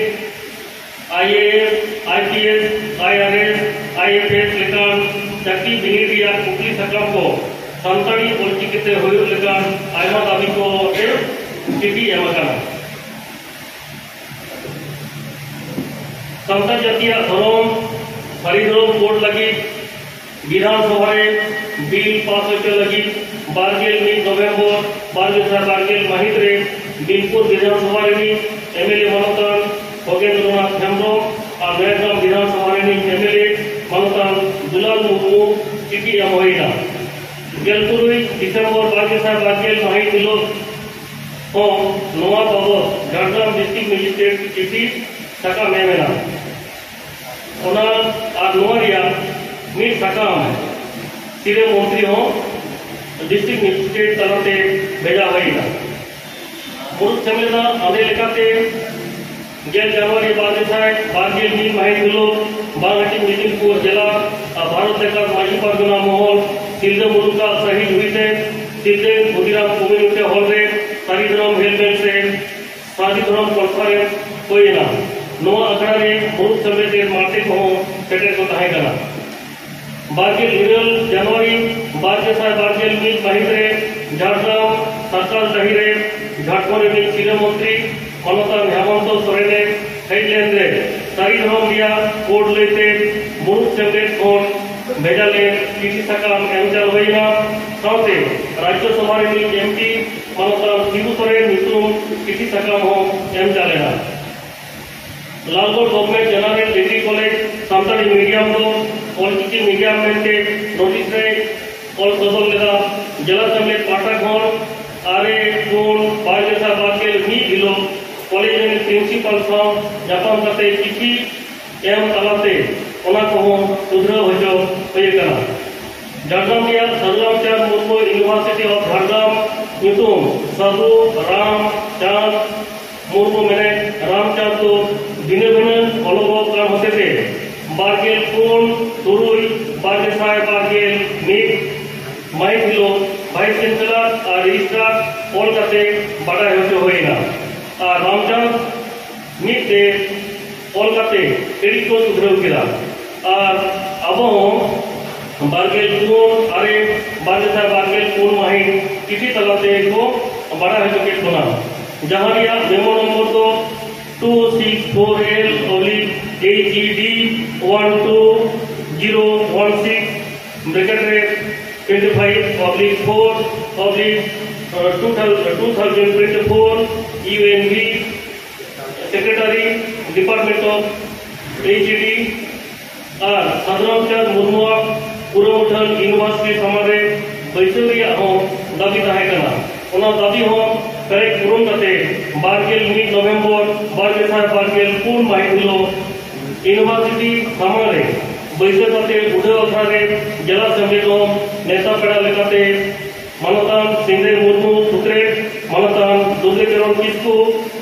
I A S, I P S, I R S, I F S ᱞᱮᱠᱟᱱ ᱪᱟᱹᱠᱨᱤ ᱵᱤᱱᱤᱰ ᱨᱮᱭᱟᱜ ᱠᱩᱠᱞᱤ ᱥᱟᱠᱟᱢ ᱠᱚ ᱥᱟᱱᱛᱟᱲᱤ ᱚᱞᱪᱤᱠᱤ ᱛᱮ ᱦᱩᱭᱩᱜ ᱞᱮᱠᱟᱱ ᱟᱭᱢᱟ ᱫᱟᱹᱵᱤ ᱠᱚ ᱟᱛᱮ ᱪᱤᱴᱷᱤ ᱮᱢ ᱟᱠᱟᱱᱟ᱾ ᱥᱟᱱᱛᱟᱲ ᱡᱟᱹᱛᱤᱭᱟᱜ ᱫᱷᱚᱨᱚᱢ, ᱥᱟᱹᱨᱤ ᱫᱷᱚᱨᱚᱢ ᱠᱳᱰ ᱞᱟᱹᱜᱤᱫ ᱵᱤᱫᱷᱟᱱ ᱥᱚᱵᱷᱟ ᱨᱮ ᱵᱤᱞ ᱯᱟᱥ ᱦᱚᱪᱚ ᱞᱟᱹᱜᱤᱫ ᱵᱟᱨᱜᱮᱞ ᱢᱤᱫ ᱱᱚᱵᱷᱮᱢᱵᱚᱨ ᱵᱟᱨ ᱜᱮᱥᱟᱭ ᱵᱟᱨᱜᱮᱞ ᱢᱟᱹᱦᱤᱛ ᱨᱮ ᱵᱤᱱᱯᱩᱨ ᱵᱤᱫᱷᱟᱱ ᱥᱚᱵᱷᱟ ᱨᱤᱱᱤᱡ ᱮᱢ ᱮᱞ ᱮ ᱢᱟᱱᱚᱛᱟᱱ ᱠᱷᱚᱜᱮᱱᱫᱨᱚᱱᱟᱛᱷ ᱦᱮᱢᱵᱨᱚᱢ ᱟᱨ ᱱᱚᱭᱟᱜᱨᱟᱢ ᱵᱤᱫᱷᱟᱱ ᱥᱚᱵᱷᱟ ᱨᱤᱱᱤᱡ ᱮᱢ ᱮᱞ ᱮ ᱢᱟᱱᱚᱛᱟᱱ ᱫᱩᱞᱟᱞ ᱢᱩᱨᱢᱩ ᱪᱤᱴᱷᱤ ᱮᱢ ᱦᱩᱭ ᱮᱱᱟ᱾ ᱜᱮᱞ ᱛᱩᱨᱩᱭ ᱰᱤᱥᱮᱢᱵᱚᱨ ᱵᱟᱨ ᱜᱮᱥᱟᱭ ᱵᱟᱨᱜᱮᱞ ᱢᱟᱹᱦᱤᱛ ᱦᱤᱞᱳᱜ ᱦᱚᱸ ᱱᱚᱣᱟ ᱵᱟᱵᱚᱛ ᱡᱷᱟᱲᱜᱨᱟᱢ ᱰᱤᱥᱴᱨᱤᱠᱴ ᱢᱮᱡᱤᱥᱴᱨᱮᱴ ᱪᱤᱴᱷᱤ ᱥᱟᱠᱟᱢ ᱮᱢ ᱮᱱᱟ᱾ ᱚᱱᱟ ᱟᱨ ᱱᱚᱣᱟ ᱨᱮᱭᱟᱜ ᱢᱤᱫ ᱥᱟᱠᱟᱢ ᱥᱤᱨᱟᱹ ᱢᱚᱱᱛᱨᱤ ᱦᱚᱸ ᱰᱤᱥᱴᱨᱤᱠᱴ ᱢᱮᱡᱤᱥᱴᱨᱮᱴ ᱛᱟᱞᱟᱛᱮ ᱵᱷᱮᱡᱟ ᱦᱩᱭ ᱮᱱᱟ᱾ ᱢᱩᱲᱩᱫ ᱥᱮᱢᱞᱮᱫᱟᱜ ᱟᱸᱫᱮ ᱞᱮᱠᱟᱛᱮ ᱜᱮᱞ ᱡᱟᱱᱩᱣᱟᱨᱤ ᱵᱟᱨ ᱜᱮᱥᱟᱭ ᱵᱟᱨᱜᱮᱞ ᱢᱤᱫ ᱢᱟᱹᱦᱤᱛ ᱦᱤᱞᱳᱜ ᱵᱟᱨᱦᱟᱴᱤ ᱢᱮᱫᱤᱱᱯᱩᱨ ᱡᱮᱞᱟ ᱟᱨ ᱵᱷᱟᱨᱚᱛ ᱥᱚᱨᱠᱟᱨ ᱢᱟᱹᱡᱷᱤ ᱯᱟᱨᱜᱟᱱᱟ ᱢᱚᱦᱚᱞ ᱥᱤᱞᱫᱟᱹ ᱢᱩᱞᱩᱠᱟᱜ ᱥᱟᱹᱦᱤ ᱡᱩᱦᱤᱛᱮ ᱥᱤᱞᱫᱟᱹ ᱠᱷᱩᱫᱤᱨᱟᱢ ᱠᱚᱢᱤᱭᱩᱱᱤᱴᱤ ᱦᱚᱞ ᱨᱮ ᱥᱟᱹᱨᱤ ᱫᱷᱚᱨᱚᱢ ᱦᱮᱞᱢᱮᱴ ᱥᱮ ᱥᱟᱹᱨᱤ ᱫᱷᱚᱨᱚᱢ ᱠᱚᱱᱯᱷᱟᱨᱮᱱᱥ ᱦᱩᱭ ᱮᱱᱟ᱾ ᱱᱚᱣᱟ ᱟᱠᱷᱲᱟ ᱨᱮ ᱢᱩᱲᱩᱫ ᱥᱮᱢᱞᱮᱫ ᱨᱮᱱ ᱢᱟᱨᱛᱮ ᱠᱚᱦᱚᱸ ᱥᱮᱴᱮᱨ ᱠᱚ ᱛᱟᱦᱮᱸ ᱠᱟᱱᱟ᱾ ᱵᱟᱨᱜᱮᱞ ᱤᱨᱟᱹᱞ ᱡᱟᱱᱩᱣᱟᱨᱤ ᱵᱟᱨ ᱜᱮᱥᱟᱭ ᱵᱟᱨᱜᱮᱞ ᱢᱤᱫ ᱢᱟᱹᱦᱤᱛ ᱨᱮ ᱡᱷᱟᱲᱜᱨᱟᱢ ᱥᱟᱨᱠᱟᱥ ᱰᱟᱹᱦᱤ ᱨᱮ ᱡᱷᱟᱲᱠᱷᱚᱸᱰ ᱨᱤᱱᱤᱡ ᱥᱤᱨᱟᱹ ᱢᱚᱱᱛᱨᱤ ᱢᱟᱱᱚᱛᱟᱱ ᱦᱮᱢᱚᱱᱛᱚ ᱥᱚᱨᱮᱱᱮ ᱦᱮᱡ ᱞᱮᱱ ᱨᱮ ᱥᱟᱹᱨᱤ ᱫᱷᱚᱨᱚᱢ ᱨᱮᱭᱟᱜ ᱠᱳᱰ ᱞᱟᱹᱭᱛᱮ ᱢᱩᱲᱩᱫ ᱥᱮᱢᱞᱮᱫ ᱠᱷᱚᱱ ᱵᱷᱮᱡᱟ ᱞᱮᱱ ᱪᱤᱴᱷᱤ ᱥᱟᱠᱟᱢ ᱮᱢ ᱪᱟᱞ ᱦᱩᱭ ᱮᱱᱟ᱾ ᱥᱟᱶᱛᱮ ᱨᱟᱡᱽᱡᱚ ᱥᱚᱵᱷᱟ ᱨᱤᱱᱤᱡ ᱮᱢ ᱯᱤ ᱢᱟᱱᱚᱛᱟᱱ ᱥᱤᱵᱩ ᱥᱚᱨᱮᱱ ᱧᱩᱛᱩᱢ ᱪᱤᱴᱷᱤ ᱥᱟᱠᱟᱢ ᱦᱚᱸ ᱮᱢ ᱪᱟᱞ ᱮᱱᱟ᱾ Lalgarh government general degree college Santali medium ᱫᱚ ᱚᱞᱪᱤᱠᱤ ᱢᱤᱰᱤᱭᱟᱢ ᱢᱮᱱᱛᱮ ᱱᱳᱴᱤᱥ ᱨᱮ ᱚᱞ ᱥᱚᱫᱚᱨ ᱞᱮᱫᱟ᱾ ᱡᱮᱞᱟ ᱥᱮᱢᱞᱮᱫ ᱯᱟᱦᱴᱟ ᱠᱷᱚᱱ ᱟᱨᱮ ᱯᱩᱱ ᱵᱟᱨ ᱜᱮᱥᱟᱭ ᱵᱟᱨ ᱜᱮᱞ ᱢᱤᱫ ᱦᱤᱞᱳᱜ ᱠᱚᱞᱮᱡᱽ ᱨᱮᱱ ᱯᱨᱤᱱᱥᱤᱯᱟᱞ ᱥᱟᱶ ᱧᱟᱯᱟᱢ ᱠᱟᱛᱮ ᱪᱤᱴᱷᱤ ᱮᱢ ᱛᱟᱞᱟᱛᱮ ᱚᱱᱟ ᱠᱚᱦᱚᱸ ᱥᱩᱫᱷᱨᱟᱹᱣ ᱦᱚᱪᱚ ᱦᱩᱭ ᱟᱠᱟᱱᱟ᱾ ᱡᱷᱟᱲᱜᱨᱟᱢ ᱨᱮᱭᱟᱜ ᱥᱟᱹᱫᱷᱩ ᱨᱟᱢᱪᱟᱸᱫᱽ ᱢᱩᱨᱢᱩ ᱤᱭᱩᱱᱤᱵᱷᱟᱨᱥᱤᱴᱤ ᱚᱯᱷ ᱡᱷᱟᱲᱜᱨᱟᱢ ᱧᱩᱛᱩᱢ ᱥᱟᱹᱫᱷᱩ ᱨᱟᱢᱪᱟᱸᱫᱽ ᱢᱩᱨᱢᱩ ᱢᱮᱱᱟᱭ ᱨᱟᱢᱪᱟᱸᱫᱽ ᱫᱚ ᱵᱷᱤᱱᱟᱹ ᱵᱷᱤᱱᱟᱹ ᱚᱞᱚᱜᱚᱜ ᱠᱟᱱ ᱦᱚᱛᱮᱛᱮ ᱵᱟᱨᱜᱮᱞ ᱯᱩᱱ ᱛᱩᱨᱩᱭ ᱵᱟᱨ ᱜᱮᱥᱟᱭ ᱵᱟᱨᱜᱮᱞ ᱢᱤᱫ ᱢᱟᱹᱦᱤᱛ ᱦᱤᱞᱳᱜ ᱵᱷᱟᱭᱤᱥ ᱪᱟᱱᱥᱮᱞᱚᱨ ᱟᱨ ᱨᱮᱡᱤᱥᱴᱨᱟᱨ ᱚᱞ ᱠᱟᱛᱮ ᱵᱟᱰᱟᱭ ᱦᱚᱪᱚ ᱦᱩᱭᱮᱱᱟ᱾ ᱟᱨ ᱨᱟᱢᱪᱟᱸᱫᱽ ᱢᱤᱫ ᱛᱮ ᱚᱞ ᱠᱟᱛᱮ ᱮᱰᱤᱴ ᱠᱚ ᱥᱩᱫᱷᱨᱟᱹᱣ ᱠᱮᱫᱟ᱾ ᱟᱨ ᱟᱵᱚ ᱦᱚᱸ ᱵᱟᱨᱜᱮᱞ ᱯᱩᱱ ᱟᱨᱮ ᱵᱟᱨ ᱜᱮᱥᱟᱭ ᱵᱟᱨᱜᱮᱞ ᱯᱩᱱ ᱢᱟᱹᱦᱤᱛ ᱪᱤᱴᱷᱤ ᱛᱟᱞᱟᱛᱮ ᱠᱚ ᱵᱟᱰᱟᱭ ᱦᱚᱪᱚ ᱠᱮᱫ ᱵᱚᱱᱟ, ᱡᱟᱦᱟᱸ ᱨᱮᱭᱟᱜ ᱢᱮᱢᱳ ᱱᱚᱢᱵᱚᱨ ᱫᱚ two six four L oblique H E D one two zero one six bracket ᱨᱮ twenty five oblique four oblique two thousand twenty four U N V secretary department of H E D ᱟᱨ ᱥᱟᱫᱷᱩᱨᱟᱢᱪᱟᱸᱫᱽ ᱢᱩᱨᱢᱩᱣᱟᱜ ᱯᱩᱨᱟᱹ ᱢᱩᱴᱷᱟᱹᱱ university ᱥᱟᱢᱟᱝ ᱨᱮ ᱵᱟᱹᱭᱥᱟᱹᱣ ᱨᱮᱭᱟᱜ ᱦᱚᱸ ᱫᱟᱹᱵᱤ ᱛᱟᱦᱮᱸ ᱠᱟᱱᱟ᱾ ᱚᱱᱟ ᱫᱟᱹᱵᱤ ᱦᱚᱸ ᱯᱮᱨᱮᱡ ᱯᱩᱨᱩᱱ ᱠᱟᱛᱮ ᱵᱟᱨᱜᱮᱞ ᱢᱤᱫ ᱱᱚᱵᱷᱮᱢᱵᱚᱨ ᱵᱟᱨ ᱜᱮᱥᱟᱭ ᱵᱟᱨᱜᱮᱞ ᱯᱩᱱ ᱢᱟᱹᱦᱤᱛ ᱦᱤᱞᱳᱜ ᱤᱭᱩᱱᱤᱵᱷᱟᱨᱥᱤᱴᱤ ᱥᱟᱢᱟᱝ ᱨᱮ ᱵᱟᱹᱭᱥᱟᱹᱣ ᱠᱟᱛᱮ ᱩᱰᱷᱟᱹᱣ ᱟᱠᱷᱲᱟ ᱨᱮ ᱡᱮᱞᱟ ᱥᱮᱢᱞᱮᱫ ᱦᱚᱸ ᱱᱮᱣᱛᱟ ᱯᱮᱲᱟ ᱞᱮᱠᱟᱛᱮ ᱢᱟᱱᱚᱛᱟᱱ ᱥᱤᱝᱨᱟᱹᱭ ᱢᱩᱨᱢᱩ ᱥᱩᱛᱨᱮᱛ, ᱢᱟᱱᱚᱛᱟᱱ ᱫᱩᱨᱜᱟᱹᱪᱚᱨᱚᱱ ᱠᱤᱥᱠᱩ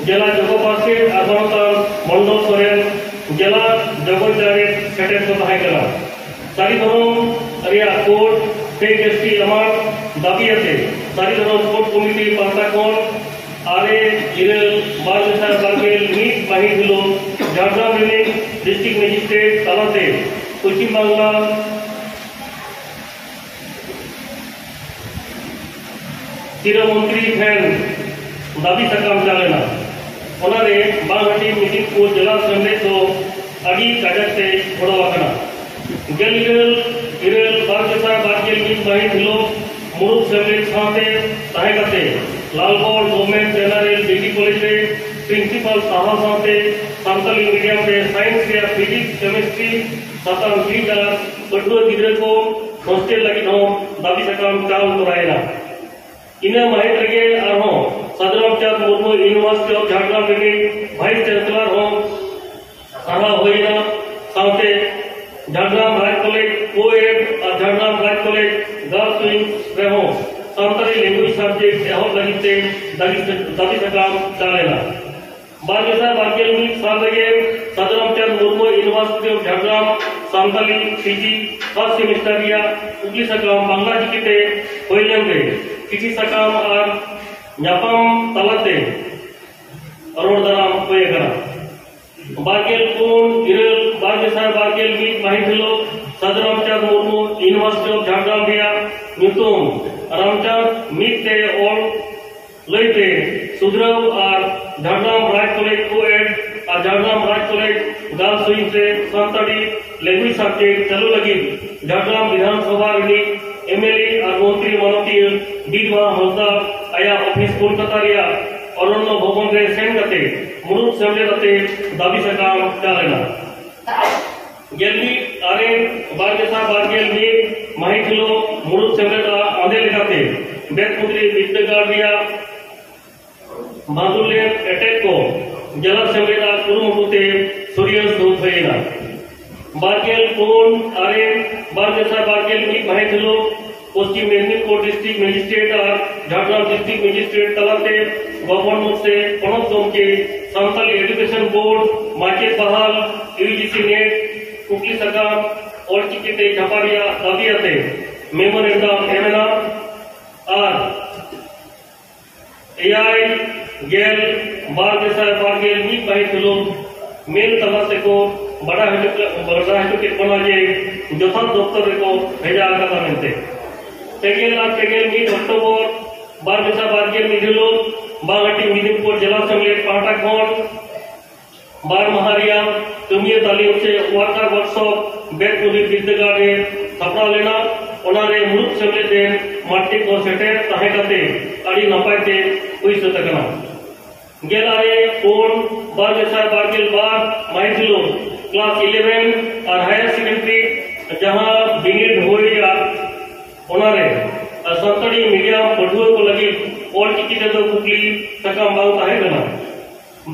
ᱡᱮᱞᱟ ᱡᱚᱜᱚ ᱯᱟᱨᱥᱮᱛ ᱟᱨ ᱢᱟᱱᱚᱛᱟᱱ ᱢᱚᱱᱰᱚᱞ ᱥᱚᱨᱮᱱ ᱡᱮᱞᱟ ᱡᱚᱜᱚ ᱪᱟᱨᱮᱛ ᱥᱮᱴᱮᱨ ᱠᱚ ᱛᱟᱦᱮᱸ ᱠᱟᱱᱟ᱾ ᱥᱟᱹᱨᱤ ᱫᱷᱚᱨᱚᱢ ᱨᱮᱭᱟᱜ ᱠᱳᱰ ᱥᱮ ᱮᱥ ᱴᱤ ᱮᱢᱟᱱ ᱫᱟᱹᱵᱤ ᱟᱛᱮ ᱥᱟᱹᱨᱤ ᱫᱷᱚᱨᱚᱢ ᱠᱳᱰ ᱠᱚᱢᱤᱴᱤ ᱯᱟᱦᱴᱟ ᱠᱷᱚᱱ ᱟᱨᱮ ᱤᱨᱟᱹᱞ ᱵᱟᱨ ᱜᱮᱥᱟᱭ ᱵᱟᱨᱜᱮᱞ ᱢᱤᱫ ᱢᱟᱹᱦᱤᱛ ᱦᱤᱞᱳᱜ ᱡᱷᱟᱲᱜᱨᱟᱢ ᱨᱤᱱᱤᱡ ᱰᱤᱥᱴᱨᱤᱠᱴ ᱢᱮᱡᱤᱥᱴᱨᱮᱴ ᱛᱟᱞᱟᱛᱮ ᱯᱚᱪᱷᱤᱢ ᱵᱟᱝᱞᱟ ᱥᱤᱨᱟᱹ ᱢᱚᱱᱛᱨᱤ ᱴᱷᱮᱱ ᱫᱟᱹᱵᱤ ᱥᱟᱠᱟᱢ ᱪᱟᱞ ᱮᱱᱟ᱾ ᱚᱱᱟᱨᱮ ᱵᱟᱝ ᱦᱟᱹᱴᱤᱧ ᱢᱤᱫ ᱠᱚ ᱡᱮᱞᱟ ᱥᱮᱢᱞᱮᱫ ᱫᱚ ᱟᱹᱰᱤ ᱠᱟᱡᱟᱠ ᱛᱮ ᱜᱚᱲᱚ ᱟᱠᱟᱱᱟ᱾ ᱜᱮᱞ ᱤᱨᱟᱹᱞ ᱤᱨᱟᱹᱞ ᱵᱟᱨ ᱜᱮᱥᱟᱭ ᱵᱟᱨ ᱜᱮᱞ ᱢᱤᱫ ᱢᱟᱹᱦᱤᱛ ᱦᱤᱞᱳᱜ ᱢᱩᱲᱩᱫ ᱥᱮᱢᱞᱮᱫ ᱥᱟᱶᱛᱮ ᱛᱟᱦᱮᱸ ᱠᱟᱛᱮ Lalgarh government general degree college ᱨᱮ ᱯᱨᱤᱱᱥᱤᱯᱟᱞ ᱥᱟᱶ ᱥᱟᱶᱛᱮ ᱥᱟᱱᱛᱟᱞᱤ ᱢᱤᱰᱤᱭᱟᱢ ᱨᱮ ᱥᱟᱭᱮᱱᱥ ᱨᱮᱭᱟᱜ ᱯᱷᱤᱡᱤᱠᱥ, ᱠᱮᱢᱤᱥᱴᱨᱤ ᱥᱟᱛᱟᱢ ᱪᱮᱫ ᱟᱨ ᱯᱟᱹᱴᱷᱩᱣᱟᱹ ᱜᱤᱫᱽᱨᱟᱹ ᱠᱚ ᱦᱳᱥᱴᱮᱞ ᱞᱟᱹᱜᱤᱫ ᱦᱚᱸ ᱫᱟᱹᱵᱤ ᱥᱟᱠᱟᱢ ᱪᱟᱞ ᱛᱚᱨᱟᱭᱮᱱᱟ᱾ ᱤᱱᱟᱹ ᱢᱟᱹᱦᱤᱛ ᱨᱮᱜᱮ ᱟᱨᱦᱚᱸ ᱥᱟᱫᱷᱩᱨᱟᱢᱪᱟᱸᱫᱽ ᱢᱩᱨᱢᱩ ᱤᱭᱩᱱᱤᱵᱷᱟᱨᱥᱤᱴᱤ ᱚᱯᱷ ᱡᱷᱟᱲᱜᱨᱟᱢ ᱨᱤᱱᱤᱡ ᱵᱷᱟᱭᱤᱥ ᱪᱟᱱᱥᱮᱞᱚᱨ ᱦᱚᱸ ᱥᱟᱨᱦᱟᱣ ᱦᱩᱭᱮᱱᱟ᱾ ᱥᱟᱶᱛᱮ ᱡᱷᱟᱲᱜᱨᱟᱢ ᱨᱟᱡᱽ ᱠᱚᱞᱮᱡᱽ ᱠᱳ-ᱮᱰ ᱟᱨ ᱡᱷᱟᱲᱜᱨᱟᱢ ᱨᱟᱡᱽ ᱠᱚᱞᱮᱡᱽ ᱜᱟᱨᱞᱥ ᱣᱤᱝ ᱨᱮᱦᱚᱸ ᱥᱟᱱᱛᱟᱲᱤ ᱞᱮᱝᱜᱩᱭᱮᱡᱽ ᱥᱟᱵᱡᱮᱠᱴ ᱮᱦᱚᱵ ᱞᱟᱹᱜᱤᱫ ᱛᱮ ᱫᱟᱹᱵᱤ ᱫᱟᱹᱵᱤ ᱥᱟᱠᱟᱢ ᱪᱟᱞ ᱮᱱᱟ᱾ ᱵᱟᱨ ᱜᱮᱥᱟᱭ ᱵᱟᱨ ᱜᱮᱞ ᱢᱤᱫ ᱥᱟᱞ ᱨᱮᱜᱮ Sadhuramchand Murmu university of Jhargram Santali P G first semester ᱨᱮᱭᱟᱜ ᱠᱩᱠᱞᱤ ᱥᱟᱠᱟᱢ ᱵᱟᱝᱞᱟ ᱪᱤᱠᱤᱛᱮ ᱦᱩᱭ ᱞᱮᱱ ᱨᱮ ᱠᱤᱪᱷᱤ ᱥᱟᱠᱟᱢ ᱟᱨ ᱧᱟᱯᱟᱢ ᱛᱟᱞᱟᱛᱮ ᱨᱚᱲ ᱫᱟᱨᱟᱢ ᱦᱩᱭ ᱟᱠᱟᱱᱟ᱾ ᱵᱟᱨ ᱜᱮᱞ ᱯᱩᱱ ᱤᱨᱟᱹᱞ ᱵᱟᱨ ᱜᱮᱥᱟᱭ ᱵᱟᱨ ᱜᱮᱞ ᱢᱤᱫ ᱢᱟᱹᱦᱤᱛ ᱦᱤᱞᱳᱜ ᱥᱟᱫᱷᱩᱨᱟᱢᱪᱟᱸᱫᱽ ᱢᱩᱨᱢᱩ ᱤᱭᱩᱱᱤᱵᱷᱟᱨᱥᱤᱴᱤ ᱚᱯᱷ ᱡᱷᱟᱲᱜᱨᱟᱢ ᱨᱮᱭᱟᱜ ᱧᱩᱛᱩᱢ ᱨᱟᱢᱪᱟᱸᱫᱽ ᱢᱤᱫ ᱛᱮ ᱚᱞ ᱞᱟᱹᱭᱛᱮ ᱥᱩᱫᱷᱨᱟᱹᱣ ᱟᱨ ᱡᱷᱟᱲᱜᱨᱟᱢ ᱨᱟᱡᱽ ᱠᱚᱞᱮᱡᱽ ᱠᱳ-ᱮᱰ ᱟᱨ ᱡᱷᱟᱲᱜᱨᱟᱢ ᱨᱟᱡᱽ ᱠᱚᱞᱮᱡᱽ ᱜᱟᱨᱞᱥ ᱣᱤᱝ ᱨᱮ ᱥᱟᱱᱛᱟᱲᱤ ᱞᱮᱝᱜᱩᱭᱮᱡᱽ ᱥᱟᱵᱡᱮᱠᱴ ᱪᱟᱹᱞᱩ ᱞᱟᱹᱜᱤᱫ ᱡᱷᱟᱲᱜᱨᱟᱢ ᱵᱤᱫᱷᱟᱱ ᱥᱚᱵᱷᱟ ᱨᱤᱱᱤᱡ ᱮᱢ ᱮᱞ ᱮ ᱟᱨ ᱢᱚᱱᱛᱨᱤ ᱢᱟᱱᱚᱛᱤᱭᱟᱹ ᱵᱤᱨᱵᱟᱦᱟ ᱦᱟᱸᱥᱫᱟ ᱟᱭᱟᱜ ᱚᱯᱷᱤᱥ ᱠᱳᱞᱠᱟᱛᱟ ᱨᱮᱭᱟᱜ ᱚᱨᱚᱱᱱᱚ ᱵᱷᱚᱵᱚᱱ ᱨᱮ ᱥᱮᱱ ᱠᱟᱛᱮ ᱢᱩᱲᱩᱫ ᱥᱮᱢᱞᱮᱫ ᱟᱛᱮ ᱫᱟᱹᱵᱤ ᱥᱟᱠᱟᱢ ᱪᱟᱞ ᱮᱱᱟ᱾ ᱜᱮᱞ ᱢᱤᱫ ᱟᱨᱮ ᱵᱟᱨ ᱜᱮᱥᱟᱭ ᱵᱟᱨ ᱜᱮᱞ ᱢᱤᱫ ᱢᱟᱹᱦᱤᱛ ᱦᱤᱞᱳᱜ ᱢᱩᱲᱩᱫ ᱥᱮᱢᱞᱮᱫ ᱟᱜ ᱟᱸᱫᱮ ᱞᱮᱠᱟᱛᱮ ᱵᱮᱛᱠᱩᱸᱫᱽᱨᱤ ᱵᱤᱨᱫᱟᱹᱜᱟᱲ ᱨᱮᱭᱟᱜ ᱵᱷᱟᱫᱩᱞᱮᱱ ᱮᱴᱮᱫ ᱠᱚ ᱡᱮᱞᱟ ᱥᱮᱢᱞᱮᱫ ᱟᱜ ᱠᱩᱨᱩᱢᱩᱴᱩ ᱛᱮ ᱥᱩᱨᱤᱭᱟᱹ ᱥᱟᱹᱛ ᱦᱩᱭ ᱮᱱᱟ᱾ ᱵᱟᱨ ᱜᱮᱞ ᱯᱩᱱ ᱟᱨᱮ ᱵᱟᱨ ᱜᱮᱥᱟᱭ ᱵᱟᱨ ᱜᱮᱞ ᱢᱤᱫ ᱢᱟᱹᱦᱤᱛ ᱦᱤᱞᱳᱜ ᱯᱚᱥᱪᱤᱢ ᱢᱮᱫᱽᱱᱤᱯᱩᱨ ᱰᱤᱥᱴᱨᱤᱠᱴ ᱢᱮᱡᱤᱥᱴᱨᱮᱴ ᱟᱨ ᱡᱷᱟᱲᱜᱨᱟᱢ ᱰᱤᱥᱴᱨᱤᱠᱴ ᱢᱮᱡᱤᱥᱴᱨᱮᱴ ᱛᱟᱞᱟᱛᱮ ᱜᱚᱵᱷᱚᱨᱱᱚᱨ ᱥᱮ ᱯᱚᱱᱚᱛ ᱜᱚᱢᱠᱮ ᱥᱟᱱᱛᱟᱞᱤ ᱮᱰᱩᱠᱮᱥᱚᱱ ᱵᱳᱨᱰ ᱢᱟᱪᱮᱫ ᱵᱟᱦᱟᱞ ᱤᱭᱩ ᱡᱤ ᱥᱤ ᱱᱮᱴ ᱠᱩᱠᱞᱤ ᱥᱟᱠᱟᱢ ᱚᱞᱪᱤᱠᱤ ᱛᱮ ᱪᱷᱟᱯᱟ ᱨᱮᱭᱟᱜ ᱫᱟᱹᱵᱤ ᱟᱛᱮ ᱢᱮᱢᱳᱨᱮᱱᱰᱟᱢ ᱮᱢ ᱮᱱᱟ᱾ ᱟᱨ ᱮᱭᱟᱭ ᱜᱮᱞ ᱵᱟᱨ ᱜᱮᱥᱟᱭ ᱵᱟᱨ ᱜᱮᱞ ᱢᱤᱫ ᱢᱟᱹᱦᱤᱛ ᱦᱤᱞᱳᱜ ᱢᱮᱞ ᱛᱟᱞᱟ ᱛᱮᱠᱚ ᱵᱟᱰᱟᱭ ᱦᱚᱪᱚ ᱠᱮᱫ, ᱵᱟᱰᱟᱭ ᱦᱚᱪᱚ ᱠᱮᱫ ᱵᱚᱱᱟ ᱡᱮ ᱡᱚᱛᱷᱟᱛ ᱫᱚᱯᱛᱚᱨ ᱨᱮᱠᱚ ᱵᱷᱮᱡᱟ ᱟᱠᱟᱫᱟ ᱢᱮᱱᱛᱮ᱾ ᱯᱮ ᱜᱮᱞ ᱟᱨ ᱯᱮ ᱜᱮᱞ ᱢᱤᱫ ᱚᱠᱴᱳᱵᱚᱨ ᱵᱟᱨ ᱜᱮᱥᱟᱭ ᱵᱟᱨ ᱜᱮᱞ ᱢᱤᱫ ᱦᱤᱞᱳᱜ ᱵᱟᱝᱦᱟᱴᱤ ᱢᱮᱫᱽᱱᱤᱯᱩᱨ ᱡᱮᱞᱟ ᱥᱮᱢᱞᱮᱫ ᱯᱟᱦᱴᱟ ᱠᱷᱚᱱ ᱵᱟᱨ ᱢᱟᱦᱟ ᱨᱮᱭᱟᱜ ᱠᱟᱹᱢᱤᱭᱟᱹ ᱛᱟᱹᱞᱤᱢ ᱥᱮ ᱣᱟᱨᱠᱟᱨ ᱣᱟᱨᱠᱥᱚᱯ ᱵᱮᱛᱠᱩᱸᱫᱽᱨᱤ ᱵᱤᱨᱫᱟᱹᱜᱟᱲ ᱨᱮ ᱥᱟᱯᱲᱟᱣ ᱞᱮᱱᱟ᱾ ᱚᱱᱟ ᱨᱮ ᱢᱩᱲᱩᱫ ᱥᱮᱢᱞᱮᱫ ᱨᱮᱱ ᱢᱟᱹᱱᱢᱤ ᱠᱚ ᱥᱮᱴᱮᱨ ᱛᱟᱦᱮᱸ ᱠᱟᱛᱮ ᱟᱹᱰᱤ ᱱᱟᱯᱟᱭ ᱛᱮ ᱦᱩᱭ ᱥᱟᱹᱛ ᱟᱠᱟᱱᱟ᱾ ᱜᱮᱞ ᱟᱨᱮ ᱯᱩᱱ ᱵᱟᱨ ᱜᱮᱥᱟᱭ ᱵᱟᱨ ᱜᱮᱞ ᱵᱟᱨ ᱢᱟᱹᱦᱤᱛ ᱦᱤᱞᱳᱜ ᱠᱞᱟᱥ ᱤᱞᱮᱵᱷᱮᱱ ᱟᱨ ᱦᱟᱭᱟᱨ ᱥᱮᱠᱮᱱᱰᱟᱨᱤ ᱡᱟᱦᱟᱸ ᱵᱤᱱᱤᱰ ᱦᱩᱭᱟ, ᱚᱱᱟᱨᱮ ᱥᱟᱱᱛᱟᱲᱤ ᱢᱤᱰᱤᱭᱟᱢ ᱯᱟᱹᱴᱷᱩᱣᱟᱹ ᱠᱚ ᱞᱟᱹᱜᱤᱫ ᱚᱞᱪᱤᱠᱤ ᱛᱮᱫᱚ ᱠᱩᱠᱞᱤ ᱥᱟᱠᱟᱢ ᱵᱟᱝ ᱛᱟᱦᱮᱸ ᱠᱟᱱᱟ᱾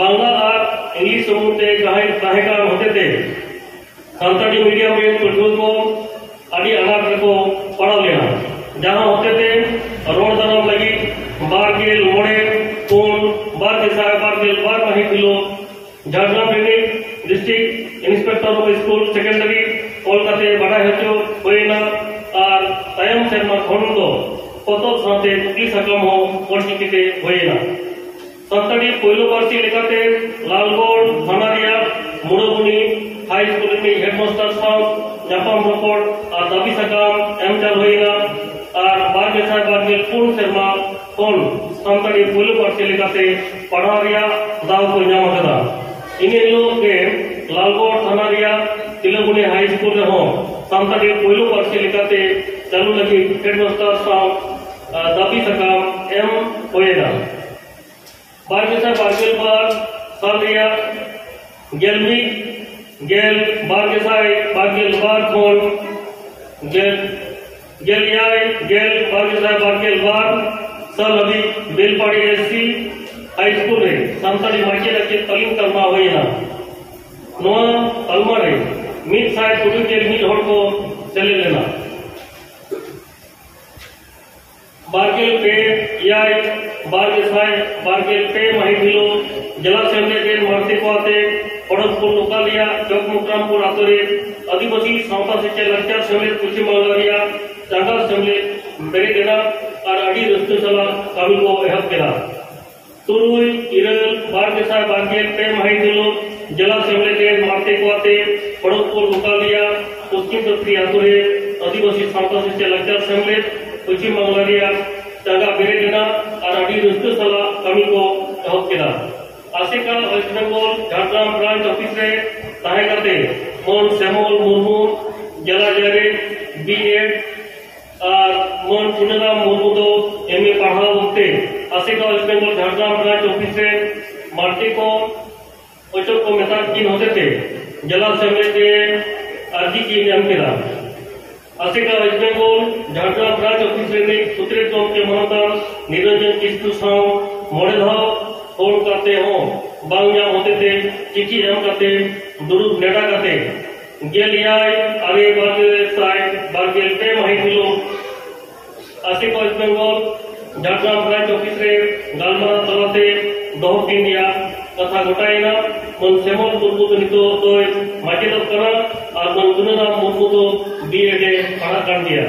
ᱵᱟᱝᱞᱟ ᱟᱨ ᱤᱝᱞᱤᱥ ᱥᱩᱢᱩᱝ ᱛᱮ ᱛᱟᱦᱮᱸ ᱛᱟᱦᱮᱸ ᱠᱟᱱ ᱦᱚᱛᱮᱛᱮ ᱥᱟᱱᱛᱟᱲᱤ ᱢᱤᱰᱤᱭᱟᱢ ᱨᱮᱱ ᱯᱟᱹᱴᱷᱩᱣᱟᱹ ᱠᱚ ᱟᱹᱰᱤ ᱟᱱᱟᱴ ᱨᱮᱠᱚ ᱯᱟᱲᱟᱣ ᱞᱮᱱᱟ, ᱡᱟᱦᱟᱸ ᱦᱚᱛᱮᱛᱮ ᱨᱚᱲ ᱫᱟᱨᱟᱢ ᱞᱟᱹᱜᱤᱫ ᱵᱟᱨ ᱜᱮᱞ ᱢᱚᱬᱮ ᱯᱩᱱ ᱵᱟᱨ ᱜᱮᱥᱟᱭ ᱵᱟᱨ ᱜᱮᱞ ᱵᱟᱨ ᱢᱟᱹᱦᱤᱛ ᱦᱤᱞᱳᱜ ᱡᱷᱟᱲᱜᱨᱟᱢ ᱨᱤᱱᱤᱡ district inspector of school secondary ᱚᱞ ᱠᱟᱛᱮ ᱵᱟᱰᱟᱭ ᱦᱚᱪᱚ ᱦᱩᱭᱮᱱᱟ᱾ ᱟᱨ ᱛᱟᱭᱚᱢ ᱥᱮᱨᱢᱟ ᱠᱷᱚᱱ ᱫᱚ ᱯᱚᱛᱚᱵ ᱥᱟᱶᱛᱮ ᱠᱩᱠᱞᱤ ᱥᱟᱠᱟᱢ ᱦᱚᱸ ᱚᱞᱪᱤᱠᱤ ᱛᱮ ᱦᱩᱭᱮᱱᱟ᱾ ᱥᱟᱱᱛᱟᱲᱤ ᱯᱳᱭᱞᱳ ᱯᱟᱹᱨᱥᱤ ᱞᱮᱠᱟᱛᱮ ᱞᱟᱞᱜᱚᱲ ᱛᱷᱟᱱᱟ ᱨᱮᱭᱟᱜ ᱢᱩᱲᱟᱹᱵᱚᱱᱤ ᱦᱟᱭ ᱥᱠᱩᱞ ᱨᱤᱱᱤᱡ ᱦᱮᱰᱢᱟᱥᱴᱟᱨ ᱥᱟᱶ ᱧᱟᱯᱟᱢ ᱨᱚᱯᱚᱲ ᱟᱨ ᱫᱟᱹᱵᱤ ᱥᱟᱠᱟᱢ ᱮᱢ ᱪᱟᱞ ᱦᱩᱭᱮᱱᱟ᱾ ᱟᱨ ᱵᱟᱨ ᱜᱮᱥᱟᱭ ᱵᱟᱨ ᱜᱮᱞ ᱯᱩᱱ ᱥᱮᱨᱢᱟ ᱠᱷᱚᱱ ᱥᱟᱱᱛᱟᱲᱤ ᱯᱳᱭᱞᱳ ᱯᱟᱹᱨᱥᱤ ᱞᱮᱠᱟᱛᱮ ᱯᱟᱲᱦᱟᱣ ᱨᱮᱭᱟᱜ ᱫᱟᱣ ᱠᱚ ᱧᱟᱢ ᱟᱠᱟᱫᱟ᱾ ᱤᱱᱟᱹ ᱦᱤᱞᱳᱜ ᱜᱮ ᱞᱟᱞᱜᱚᱲ ᱛᱷᱟᱱᱟ ᱨᱮᱭᱟᱜ ᱛᱤᱞᱟᱹᱵᱚᱱᱤ ᱦᱟᱭ ᱥᱠᱩᱞ ᱨᱮᱦᱚᱸ ᱥᱟᱱᱛᱟᱲᱤ ᱯᱳᱭᱞᱳ ᱯᱟᱹᱨᱥᱤ ᱞᱮᱠᱟᱛᱮ ᱪᱟᱹᱞᱩ ᱞᱟᱹᱜᱤᱫ ᱦᱮᱰᱢᱟᱥᱴᱟᱨ ᱥᱟᱶ, ᱟ, ᱫᱟᱹᱵᱤ ᱥᱟᱠᱟᱢ ᱮᱢ ᱦᱩᱭᱮᱱᱟ᱾ ᱵᱟᱨ ᱜᱮᱥᱟᱭ ᱵᱟᱨ ᱜᱮᱞ ᱵᱟᱨ ᱥᱟᱞ ᱨᱮᱭᱟᱜ ᱜᱮᱞ ᱢᱤᱫ, ᱜᱮᱞ, ᱵᱟᱨ ᱜᱮᱥᱟᱭ ᱵᱟᱨ ᱜᱮᱞ ᱵᱟᱨ ᱠᱷᱚᱱ ᱜᱮᱞ, ᱜᱮᱞ ᱮᱭᱟᱭ, ᱜᱮᱞ, ᱵᱟᱨ ᱜᱮᱥᱟᱭ ᱵᱟᱨ ᱜᱮᱞ ᱵᱟᱨ ᱥᱟᱞ ᱦᱟᱹᱵᱤᱡ ᱵᱮᱞᱯᱟᱦᱟᱲᱤ ᱮᱥ ᱥᱤ ᱦᱟᱭ ᱥᱠᱩᱞ ᱨᱮ ᱥᱟᱱᱛᱟᱲᱤ ᱢᱟᱪᱮᱫ ᱟᱪᱮᱫ ᱛᱟᱹᱞᱤᱢ ᱛᱟᱞᱢᱟ ᱦᱩᱭ ᱮᱱᱟ᱾ ᱱᱚᱣᱟ ᱛᱟᱞᱢᱟ ᱨᱮ ᱢᱤᱫ ᱥᱟᱭ ᱛᱩᱨᱩᱭ ᱜᱮᱞ ᱢᱤᱫ ᱦᱚᱲ ᱠᱚ ᱥᱮᱞᱮᱫ ᱞᱮᱱᱟ᱾ ᱵᱟᱨ ᱜᱮᱞ ᱯᱮ ᱮᱭᱟᱭ ᱵᱟᱨ ᱜᱮᱥᱟᱭ ᱵᱟᱨ ᱜᱮᱞ ᱯᱮ ᱢᱟᱹᱦᱤᱛ ᱦᱤᱞᱳᱜ ᱡᱮᱞᱟ ᱥᱮᱢᱞᱮᱫ ᱨᱮᱱ ᱢᱟᱹᱨᱥᱤ ᱠᱚ ᱟᱛᱮ ᱠᱷᱚᱲᱚᱜᱽᱯᱩᱨ ᱞᱳᱠᱟᱞ ᱨᱮᱭᱟᱜ ᱪᱚᱠᱢᱚᱠᱨᱟᱢᱯᱩᱨ ᱟᱛᱳ ᱨᱮ ᱟᱹᱫᱤᱵᱟᱹᱥᱤ ᱥᱟᱶᱛᱟ ᱥᱮᱪᱮᱫ ᱞᱟᱠᱪᱟᱨ ᱥᱮᱢᱞᱮᱫ ᱯᱚᱪᱷᱤᱢ ᱵᱟᱝᱞᱟ ᱨᱮᱭᱟᱜ ᱪᱟᱸᱜᱟ ᱥᱮᱢᱞᱮᱫ ᱵᱮᱨᱮᱫ ᱮᱱᱟ ᱟᱨ ᱟᱹᱰᱤ ᱨᱟᱹᱥᱠᱟᱹ ᱥᱟᱞᱟᱜ ᱠᱟᱹᱢᱤ ᱠᱚ ᱮᱦᱚᱵ ᱠᱮᱫᱟ᱾ ᱛᱩᱨᱩᱭ ᱤᱨᱟᱹᱞ ᱵᱟᱨ ᱜᱮᱥᱟᱭ ᱵᱟᱨ ᱜᱮᱞ ᱯᱮ ᱢᱟᱹᱦᱤᱛ ᱦᱤᱞᱳᱜ ᱡᱮᱞᱟ ᱥᱮᱢᱞᱮᱫ ᱨᱮᱱ ᱢᱟᱨᱛᱮ ᱠᱚ ᱟᱛᱮ ᱠᱷᱚᱲᱚᱜᱽᱯᱩᱨ ᱞᱳᱠᱟᱞ ᱨᱮᱭᱟᱜ ᱯᱚᱥᱪᱤᱢ ᱫᱚᱠᱷᱤᱱ ᱟᱛᱳ ᱨᱮ ᱟᱹᱫᱤᱵᱟᱹᱥᱤ ᱥᱟᱶᱛᱟ ᱥᱮᱪᱮᱫ ᱞᱟᱠᱪᱟᱨ ᱥᱮᱢᱞᱮᱫ ᱯᱚᱪᱷᱤᱢ ᱵᱟᱝᱞᱟ ᱨᱮᱭᱟᱜ ᱪᱟᱸᱜᱟ ᱵᱮᱨᱮᱫ ᱮᱱᱟ ᱟᱨ ᱟᱹᱰᱤ ᱨᱟᱹᱥᱠᱟᱹ ᱥᱟᱞᱟᱜ ᱠᱟᱹᱢᱤ ᱠᱚ ᱮᱦᱚᱵ ᱠᱮᱫᱟ᱾ ᱟᱥᱮᱠᱟ West Bengal Jhargram branch office ᱨᱮ ᱛᱟᱦᱮᱸ ᱠᱟᱛᱮ ᱢᱚᱱ ᱥᱮᱢᱚᱞ ᱢᱩᱨᱢᱩ ᱡᱮᱞᱟ ᱡᱟᱡᱽ ᱵᱤ ᱮᱰ ᱟᱨ ᱢᱚᱱ ᱪᱩᱱᱟᱹᱨᱟᱢ ᱢᱩᱨᱢᱩ ᱫᱚ ᱮᱢ ᱮ ᱯᱟᱲᱦᱟᱣ ᱚᱠᱛᱮ ᱟᱥᱮᱠᱟ West Bengal Jhargram branch office ᱨᱮ ᱢᱟᱨᱛᱮ ᱠᱚ ᱚᱪᱚᱜ ᱠᱚ ᱢᱮᱛᱟᱫ ᱠᱤᱱ ᱦᱚᱛᱮᱛᱮ ᱡᱮᱞᱟ ᱥᱮᱢᱞᱮᱫ ᱨᱮ ᱟᱹᱨᱡᱤ ᱠᱤᱱ ᱮᱢ ᱠᱮᱫᱟ᱾ ᱟᱥᱮᱠᱟ West Bengal Jhargram branch office ᱨᱤᱱᱤᱡ ᱥᱩᱛᱨᱮᱛ ᱜᱚᱢᱠᱮ ᱢᱟᱱᱚᱛᱟᱱ ᱱᱤᱨᱚᱧᱡᱚᱱ ᱠᱤᱥᱠᱩ ᱥᱟᱶ ᱢᱚᱬᱮ ᱫᱷᱟᱣ ᱯᱷᱳᱱ ᱠᱟᱛᱮ ᱦᱚᱸ ᱵᱟᱝ ᱧᱟᱢ ᱦᱚᱛᱮᱛᱮ ᱪᱤᱴᱷᱤ ᱮᱢ ᱠᱟᱛᱮ ᱫᱩᱲᱩᱵ ᱱᱮᱰᱟ ᱠᱟᱛᱮ ᱜᱮᱞ ᱮᱭᱟᱭ ᱟᱨᱮ ᱵᱟᱨ ᱜᱮᱞ ᱥᱟᱭ ᱵᱟᱨ ᱜᱮᱞ ᱯᱮ ᱢᱟᱹᱦᱤᱛ ᱦᱤᱞᱳᱜ ᱟᱥᱮᱠᱟ West Bengal Jhargram branch office ᱨᱮ ᱜᱟᱞᱢᱟᱨᱟᱣ ᱛᱟᱞᱟᱛᱮ ᱫᱚᱦᱚ ᱠᱤᱱ ᱨᱮᱭᱟᱜ ᱠᱟᱛᱷᱟ ᱜᱚᱴᱟᱭᱮᱱᱟ᱾ ᱢᱟᱹᱱ ᱥᱮᱢᱚᱞ ᱢᱩᱨᱢᱩ ᱫᱚ ᱱᱤᱛᱚᱜ ᱫᱚᱭ ᱢᱟᱪᱮᱫᱚᱜ ᱠᱟᱱᱟ ᱟᱨ ᱢᱟᱹᱱ ᱜᱩᱱᱟᱹᱨᱟᱢ ᱢᱩᱨᱢᱩ ᱫᱚ ᱵᱤ ᱮᱰ ᱮ ᱯᱟᱲᱦᱟᱜ ᱠᱟᱱ ᱜᱮᱭᱟ᱾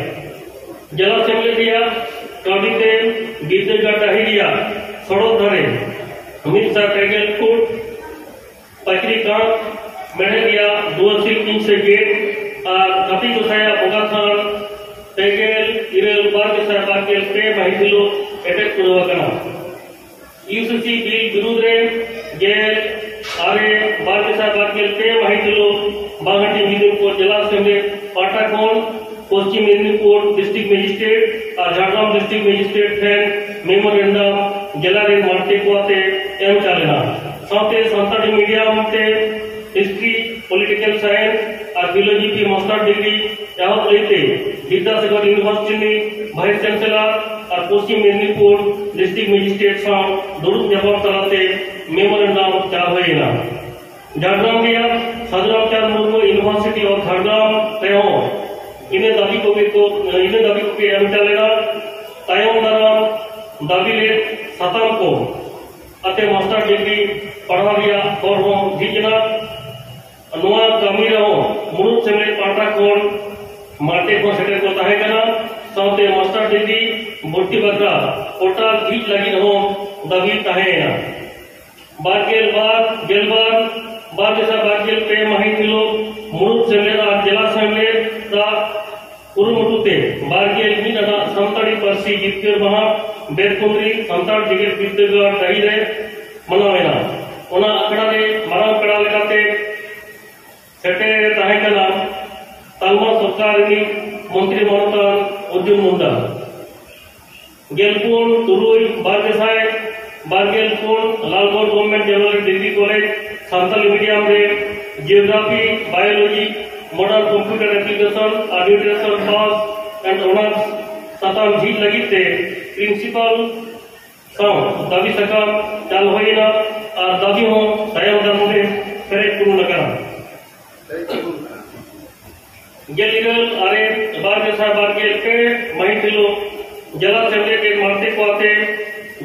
ᱡᱮᱞᱟ ᱥᱮᱢᱞᱮᱫ ᱨᱮᱭᱟᱜ ᱠᱟᱹᱣᱰᱤ ᱛᱮ ᱵᱤᱨᱫᱟᱹᱜᱟᱲ ᱰᱟᱹᱦᱤ ᱨᱮᱭᱟᱜ ᱥᱚᱲᱚᱠ ᱫᱷᱟᱨᱮ ᱢᱤᱫ ᱥᱟᱭ ᱯᱮ ᱜᱮᱞ ᱯᱷᱩᱴ ᱯᱟᱹᱪᱨᱤ ᱠᱟᱸᱛ ᱢᱮᱬᱦᱮᱫ ᱨᱮᱭᱟᱜ ᱫᱩᱣᱟᱹᱨ ᱥᱤᱞᱯᱤᱧ ᱥᱮ ᱜᱮᱴ ᱟᱨ ᱠᱟᱹᱯᱤ ᱜᱚᱸᱥᱟᱭᱟᱜ ᱵᱚᱸᱜᱟ ᱛᱷᱟᱱ ᱯᱮ ᱜᱮᱞ ᱤᱨᱟᱹᱞ ᱵᱟᱨ ᱜᱮᱥᱟᱭ ᱵᱟᱨ ᱜᱮᱞ ᱯᱮ ᱢᱟᱹᱦᱤᱛ ᱦᱤᱞᱳᱜ ᱮᱴᱮᱫ ᱯᱩᱨᱟᱹᱣ ᱟᱠᱟᱱᱟ᱾ ᱤᱭᱩᱥᱤᱥᱤ ᱵᱤᱞ ᱵᱤᱨᱩᱫᱽ ᱨᱮ ᱜᱮᱞ ᱟᱨᱮ ᱵᱟᱨ ᱜᱮᱥᱟᱭ ᱵᱟᱨ ᱜᱮᱞ ᱯᱮ ᱢᱟᱹᱦᱤᱛ ᱦᱤᱞᱳᱜ ᱵᱟᱝᱦᱟᱴᱤ ᱢᱤᱫᱱᱤᱯᱩᱨ ᱡᱮᱞᱟ ᱥᱮᱢᱞᱮᱫ ᱯᱟᱦᱴᱟ ᱠᱷᱚᱱ ᱯᱚᱥᱪᱤᱢ ᱢᱮᱫᱽᱱᱤᱯᱩᱨ ᱰᱤᱥᱴᱨᱤᱠᱴ ᱢᱮᱡᱤᱥᱴᱨᱮᱴ ᱟᱨ ᱡᱷᱟᱲᱜᱨᱟᱢ ᱰᱤᱥᱴᱨᱤᱠᱴ ᱢᱮᱡᱤᱥᱴᱨᱮᱴ ᱴᱷᱮᱱ ᱢᱮᱢᱳᱨᱮᱱᱰᱟᱢ ᱡᱮᱞᱟ ᱨᱮᱱ ᱢᱟᱬᱛᱮ ᱠᱚ ᱟᱛᱮ ᱮᱢ ᱪᱟᱞ ᱮᱱᱟ᱾ ᱥᱟᱶᱛᱮ ᱥᱟᱱᱛᱟᱲᱤ ᱢᱤᱰᱤᱭᱟᱢ ᱛᱮ ᱦᱤᱥᱴᱨᱤ, ᱯᱚᱞᱤᱴᱤᱠᱟᱞ ᱥᱟᱭᱮᱱᱥ ᱟᱨ ᱯᱷᱤᱞᱳᱡᱚᱯᱷᱤ ᱢᱟᱥᱴᱟᱨ ᱰᱤᱜᱽᱨᱤ ᱮᱦᱚᱵ ᱞᱟᱹᱭᱛᱮ ᱵᱤᱫᱽᱫᱟᱥᱟᱜᱚᱨ ᱤᱭᱩᱱᱤᱵᱷᱟᱨᱥᱤᱴᱤ ᱨᱤᱱᱤᱡ ᱵᱷᱟᱭᱤᱥ ᱪᱟᱱᱥᱮᱞᱚᱨ ᱟᱨ ᱯᱚᱥᱪᱤᱢ ᱢᱮᱫᱽᱱᱤᱯᱩᱨ ᱰᱤᱥᱴᱨᱤᱠᱴ ᱢᱮᱡᱤᱥᱴᱨᱮᱴ ᱥᱟᱶ ᱫᱩᱲᱩᱵ ᱧᱟᱯᱟᱢ ᱛᱟᱞᱟᱛᱮ ᱢᱮᱢᱳᱨᱮᱱᱰᱟᱢ ᱪᱟᱞ ᱦᱩᱭ ᱮᱱᱟ᱾ ᱡᱷᱟᱲᱜᱨᱟᱢ ᱨᱮᱭᱟᱜ ᱥᱟᱫᱷᱩ ᱨᱟᱢᱪᱟᱸᱫᱽ ᱢᱩᱨᱢᱩ ᱤᱭᱩᱱᱤᱵᱷᱟᱨᱥᱤᱴᱤ ᱚᱯᱷ ᱡᱷᱟᱲᱜᱨᱟᱢ ᱨᱮᱦᱚᱸ ᱤᱱᱟᱹ ᱫᱟᱹᱵᱤ ᱠᱚᱜᱮ ᱠᱚ, ᱤᱱᱟᱹ ᱫᱟᱹᱵᱤ ᱠᱚᱜᱮ ᱮᱢ ᱪᱟᱞ ᱮᱱᱟ᱾ ᱛᱟᱭᱚᱢ ᱫᱟᱨᱟᱢ ᱫᱟᱹᱵᱤ ᱞᱮᱫ ᱥᱟᱛᱟᱢ ᱠᱚ ᱟᱛᱮ ᱢᱟᱥᱴᱟᱨ ᱰᱤᱜᱽᱨᱤ ᱯᱟᱲᱦᱟᱣ ᱨᱮᱭᱟᱜ ᱦᱚᱨ ᱦᱚᱸ ᱡᱷᱤᱡ ᱮᱱᱟ᱾ ᱱᱚᱣᱟ ᱠᱟᱹᱢᱤ ᱨᱮᱦᱚᱸ ᱢᱩᱬᱩᱫ ᱥᱮᱢᱞᱮᱫ ᱯᱟᱦᱴᱟ ᱠᱷᱚᱱ ᱢᱟᱬᱛᱮ ᱠᱚ ᱥᱮᱴᱮᱨ ᱠᱚ ᱛᱟᱦᱮᱸ ᱠᱟᱱᱟ᱾ ᱥᱟᱶᱛᱮ ᱢᱟᱥᱴᱟᱨ ᱰᱤᱜᱽᱨᱤ ᱵᱷᱚᱨᱛᱤ ᱵᱟᱠᱷᱨᱟ ᱯᱳᱨᱴᱟᱞ ᱡᱷᱤᱡ ᱞᱟᱹᱜᱤᱫ ᱦᱚᱸ ᱫᱟᱹᱵᱤ ᱛᱟᱦᱮᱸ ᱮᱱᱟ᱾ ᱵᱟᱨ ᱜᱮᱞ ᱵᱟᱨ, ᱜᱮᱞᱵᱟᱨ, ᱵᱟᱨ ᱜᱮᱥᱟᱭ ᱵᱟᱨ ᱜᱮᱞ ᱯᱮ ᱢᱟᱹᱦᱤᱛ ᱦᱤᱞᱳᱜ ᱢᱩᱬᱩᱫ ᱥᱮᱢᱞᱮᱫ ᱟᱨ ᱡᱮᱞᱟ ᱥᱮᱢᱞᱮᱫ ᱟᱜ ᱠᱩᱨᱩᱢᱩᱴᱩ ᱛᱮ ᱵᱟᱨ ᱜᱮᱞ ᱢᱤᱫ ᱟᱱᱟᱜ ᱥᱟᱱᱛᱟᱲᱤ ᱯᱟᱹᱨᱥᱤ ᱡᱤᱛᱠᱟᱹᱨ ᱢᱟᱦᱟ ᱵᱮᱛᱠᱩᱸᱫᱽᱨᱤ ᱥᱟᱱᱛᱟᱲ ᱡᱮᱜᱮᱛ ᱵᱤᱨᱫᱟᱹᱜᱟᱲ ᱰᱟᱹᱦᱤ ᱨᱮ ᱢᱟᱱᱟᱣ ᱮᱱᱟ᱾ ᱚᱱᱟ ᱟᱠᱷᱲᱟ ᱨᱮ ᱢᱟᱨᱟᱝ ᱯᱮᱲᱟ ᱞᱮᱠᱟᱛᱮ ᱥᱮᱴᱮᱨ ᱛᱟᱦᱮᱸ ᱠᱟᱱᱟ ᱛᱟᱞᱢᱟ ᱥᱚᱨᱠᱟᱨ ᱨᱤᱱᱤᱡ ᱢᱚᱱᱛᱨᱤ ᱢᱟᱱᱚᱛᱟᱱ ᱚᱨᱡᱩᱱ ᱢᱩᱱᱰᱟ᱾ ᱜᱮᱞᱯᱩᱱ ᱛᱩᱨᱩᱭ ᱵᱟᱨ ᱜᱮᱥᱟᱭ ᱵᱟᱨ ᱜᱮᱞ ᱯᱩᱱ Lalgarh government general degree college Santali medium ᱨᱮ geography, biology, modern computer application ᱟᱨ ᱱᱤᱭᱩᱴᱨᱤᱥᱚᱱ ᱯᱟᱥ ᱮᱱᱰ ᱚᱱᱟᱨᱥ ᱥᱟᱛᱟᱢ ᱡᱷᱤᱡ ᱞᱟᱹᱜᱤᱫ ᱛᱮ ᱯᱨᱤᱱᱥᱤᱯᱟᱞ ᱥᱟᱶ ᱫᱟᱹᱵᱤ ᱥᱟᱠᱟᱢ ᱪᱟᱞ ᱦᱩᱭ ᱮᱱᱟ ᱟᱨ ᱫᱟᱹᱵᱤ ᱦᱚᱸ ᱛᱟᱭᱚᱢ ᱫᱟᱨᱟᱢ ᱨᱮ ᱯᱮᱨᱮᱡ ᱯᱩᱨᱩᱱ ᱟᱠᱟᱱᱟ᱾ ᱜᱮᱞ ᱤᱨᱟᱹᱞ ᱟᱨᱮ ᱵᱟᱨ ᱜᱮᱥᱟᱭ ᱵᱟᱨ ᱜᱮᱞ ᱯᱮ ᱢᱟᱹᱦᱤᱛ ᱦᱤᱞᱳᱜ ᱡᱮᱞᱟ ᱥᱮᱢᱞᱮᱫ ᱨᱮᱱ ᱢᱟᱬᱛᱮ ᱠᱚ ᱟᱛᱮ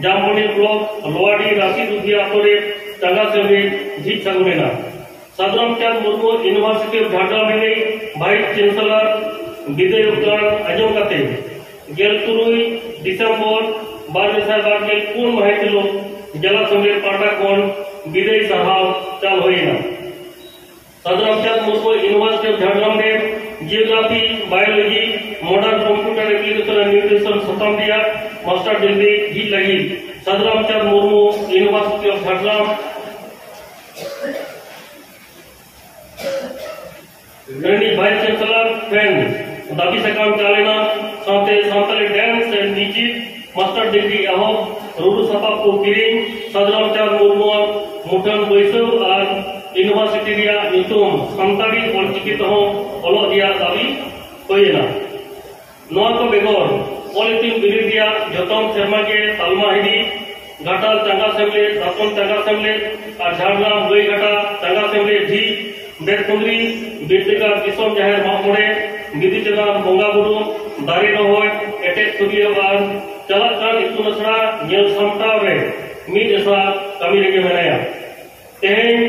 ᱡᱟᱢᱵᱚᱱᱤ ᱵᱞᱚᱠ ᱞᱳᱣᱟᱰᱤ ᱨᱟᱥᱤ ᱫᱩᱫᱷᱤ ᱟᱛᱳ ᱨᱮ ᱪᱟᱸᱜᱟ ᱥᱮᱢᱞᱮᱫ ᱡᱷᱤᱡ ᱥᱟᱹᱜᱩᱱ ᱮᱱᱟ᱾ ᱥᱟᱫᱷᱩ ᱨᱟᱢᱪᱟᱸᱫᱽ ᱢᱩᱨᱢᱩ ᱤᱭᱩᱱᱤᱵᱷᱟᱨᱥᱤᱴᱤ ᱚᱯᱷ ᱡᱷᱟᱲᱜᱨᱟᱢ ᱨᱤᱱᱤᱡ ᱵᱷᱟᱭᱤᱥ ᱪᱟᱱᱥᱮᱞᱚᱨ ᱵᱤᱫᱟᱹᱭ ᱚᱠᱛᱚ ᱟᱸᱡᱚᱢ ᱠᱟᱛᱮ ᱜᱮᱞ ᱛᱩᱨᱩᱭ ᱰᱤᱥᱮᱢᱵᱚᱨ ᱵᱟᱨ ᱜᱮᱥᱟᱭ ᱵᱟᱨ ᱜᱮᱞ ᱯᱩᱱ ᱢᱟᱹᱦᱤᱛ ᱦᱤᱞᱳᱜ ᱡᱮᱞᱟ ᱥᱮᱢᱞᱮᱫ ᱯᱟᱦᱴᱟ ᱠᱷᱚᱱ ᱵᱤᱫᱟᱹᱭ ᱥᱟᱨᱦᱟᱣ ᱪᱟᱞ ᱦᱩᱭ ᱮᱱᱟ᱾ ᱥᱟᱫᱷᱩ ᱨᱟᱢᱪᱟᱸᱫᱽ ᱢᱩᱨᱢᱩ ᱤᱭᱩᱱᱤᱵᱷᱟᱨᱥᱤᱴᱤ ᱚᱯᱷ ᱡᱷᱟᱲᱜᱨᱟᱢ ᱨᱮ geography, biology, modern computer application ᱟᱨ ᱱᱤᱭᱩᱴᱨᱤᱥᱚᱱ ᱥᱟᱛᱟᱢ ᱨᱮᱭᱟᱜ ᱢᱟᱥᱴᱟᱨ ᱰᱤᱜᱽᱨᱤ ᱡᱷᱤᱡ ᱞᱟᱹᱜᱤᱫ ᱥᱟᱫᱷᱩᱨᱟᱢᱪᱟᱸᱫᱽ ᱢᱩᱨᱢᱩ, ᱤᱭᱩᱱᱤᱵᱷᱟᱨᱥᱤᱴᱤ ᱚᱯᱷ ᱡᱷᱟᱲᱜᱨᱟᱢ ᱨᱤᱱᱤᱡ ᱵᱷᱟᱭᱤᱥ ᱪᱟᱱᱥᱮᱞᱚᱨ ᱴᱷᱮᱱ ᱫᱟᱹᱵᱤ ᱥᱟᱠᱟᱢ ᱪᱟᱞ ᱮᱱᱟ᱾ ᱥᱟᱶᱛᱮ Santali dance and music master degree ᱮᱦᱚᱵ ᱨᱩᱨᱩ ᱥᱟᱯᱟᱵ ᱠᱚ ᱠᱤᱨᱤᱧ ᱥᱟᱫᱷᱩᱨᱟᱢᱪᱟᱸᱫᱽ ᱢᱩᱨᱢᱩᱣᱟᱜ ᱢᱩᱴᱷᱟᱹᱱ ᱵᱟᱹᱭᱥᱟᱹᱣ ᱟᱨ ᱤᱭᱩᱱᱤᱵᱷᱟᱨᱥᱤᱴᱤ ᱨᱮᱭᱟᱜ ᱧᱩᱛᱩᱢ ᱥᱟᱱᱛᱟᱲᱤ ᱚᱞᱪᱤᱠᱤ ᱛᱮᱦᱚᱸ ᱚᱞᱚᱜ ᱨᱮᱭᱟᱜ ᱫᱟᱹᱵᱤ ᱦᱩᱭ ᱮᱱᱟ᱾ ᱱᱚᱣᱟ ᱠᱚ ᱵᱮᱜᱚᱨ ᱚᱞ ᱤᱛᱩᱱ ᱵᱤᱨᱤᱫ ᱨᱮᱭᱟᱜ ᱡᱚᱛᱚᱱ ᱥᱮᱨᱢᱟ ᱜᱮ ᱛᱟᱞᱢᱟ ᱦᱤᱫᱤ, ᱜᱷᱟᱴᱟᱞ ᱪᱟᱸᱜᱟ ᱥᱮᱢᱞᱮᱫ, ᱨᱟᱛᱚᱱ ᱪᱟᱸᱜᱟ ᱥᱮᱢᱞᱮᱫ ᱟᱨ ᱡᱷᱟᱲᱜᱨᱟᱢ ᱜᱟᱹᱭ ᱜᱷᱟᱴᱟ ᱪᱟᱸᱜᱟ ᱥᱮᱢᱞᱮᱫ ᱡᱷᱤᱡ, ᱵᱮᱛᱠᱩᱸᱫᱽᱨᱤ ᱵᱤᱨᱫᱟᱹᱜᱟᱲ ᱫᱤᱥᱚᱢ ᱡᱟᱦᱮᱨ ᱢᱟᱜ ᱢᱚᱬᱮ, ᱵᱤᱫᱩ ᱪᱟᱸᱫᱟᱱ ᱵᱚᱸᱜᱟ ᱵᱩᱨᱩ, ᱫᱟᱨᱮ ᱨᱚᱦᱚᱭ, ᱮᱴᱮᱫ ᱥᱩᱨᱤᱭᱟᱹ ᱟᱨ ᱪᱟᱞᱟᱜ ᱠᱟᱱ ᱤᱛᱩᱱ ᱟᱥᱲᱟ ᱧᱮᱞ ᱥᱟᱢᱴᱟᱣ ᱨᱮ ᱢᱤᱫ ᱮᱥᱟ ᱠᱟᱹᱢᱤ ᱨᱮᱜᱮ ᱢᱮᱱᱟᱭᱟ᱾ ᱛᱮᱦᱮᱧ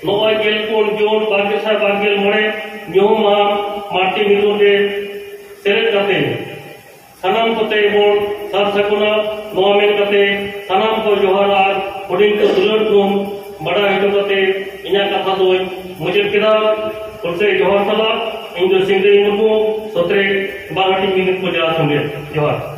ᱱᱚᱜᱼᱚᱭ ᱜᱮᱞ ᱯᱩᱱ ᱡᱩᱱ ᱵᱟᱨ ᱜᱮᱥᱟᱭ ᱵᱟᱨ ᱜᱮᱞ ᱢᱚᱬᱮ ᱧᱩᱦᱩᱢ ᱢᱟᱦᱟ ᱢᱟᱹᱨᱰᱤ ᱢᱤᱫᱩᱱ ᱨᱮ ᱥᱮᱞᱮᱫ ᱠᱟᱛᱮ ᱥᱟᱱᱟᱢ ᱠᱚᱛᱮ ᱵᱚᱱ ᱥᱟᱨ ᱥᱟᱹᱜᱩᱱᱟ᱾ ᱱᱚᱣᱟ ᱢᱮᱱ ᱠᱟᱛᱮ ᱥᱟᱱᱟᱢ ᱠᱚ ᱡᱚᱦᱟᱨ ᱟᱨ ᱦᱩᱰᱤᱧ ᱠᱚ ᱫᱩᱞᱟᱹᱲ ᱛᱷᱩᱢ ᱵᱟᱰᱟᱭ ᱦᱚᱪᱚ ᱠᱟᱛᱮ ᱤᱧᱟᱹᱜ ᱠᱟᱛᱷᱟ ᱫᱚᱧ ᱢᱩᱪᱟᱹᱫ ᱠᱮᱫᱟ᱾ ᱦᱩᱞᱥᱟᱹᱭ ᱡᱚᱦᱟᱨ ᱥᱟᱞᱟᱜ ᱤᱧ ᱫᱚ ᱥᱤᱝᱨᱟᱹᱭ ᱢᱩᱨᱢᱩ, ᱥᱚᱛᱨᱮ ᱵᱟᱨᱦᱟᱴᱤ ᱢᱤᱱᱤᱴ ᱠᱚ ᱡᱟ ᱥᱚᱸᱜᱮ ᱡᱚᱦᱟᱨ᱾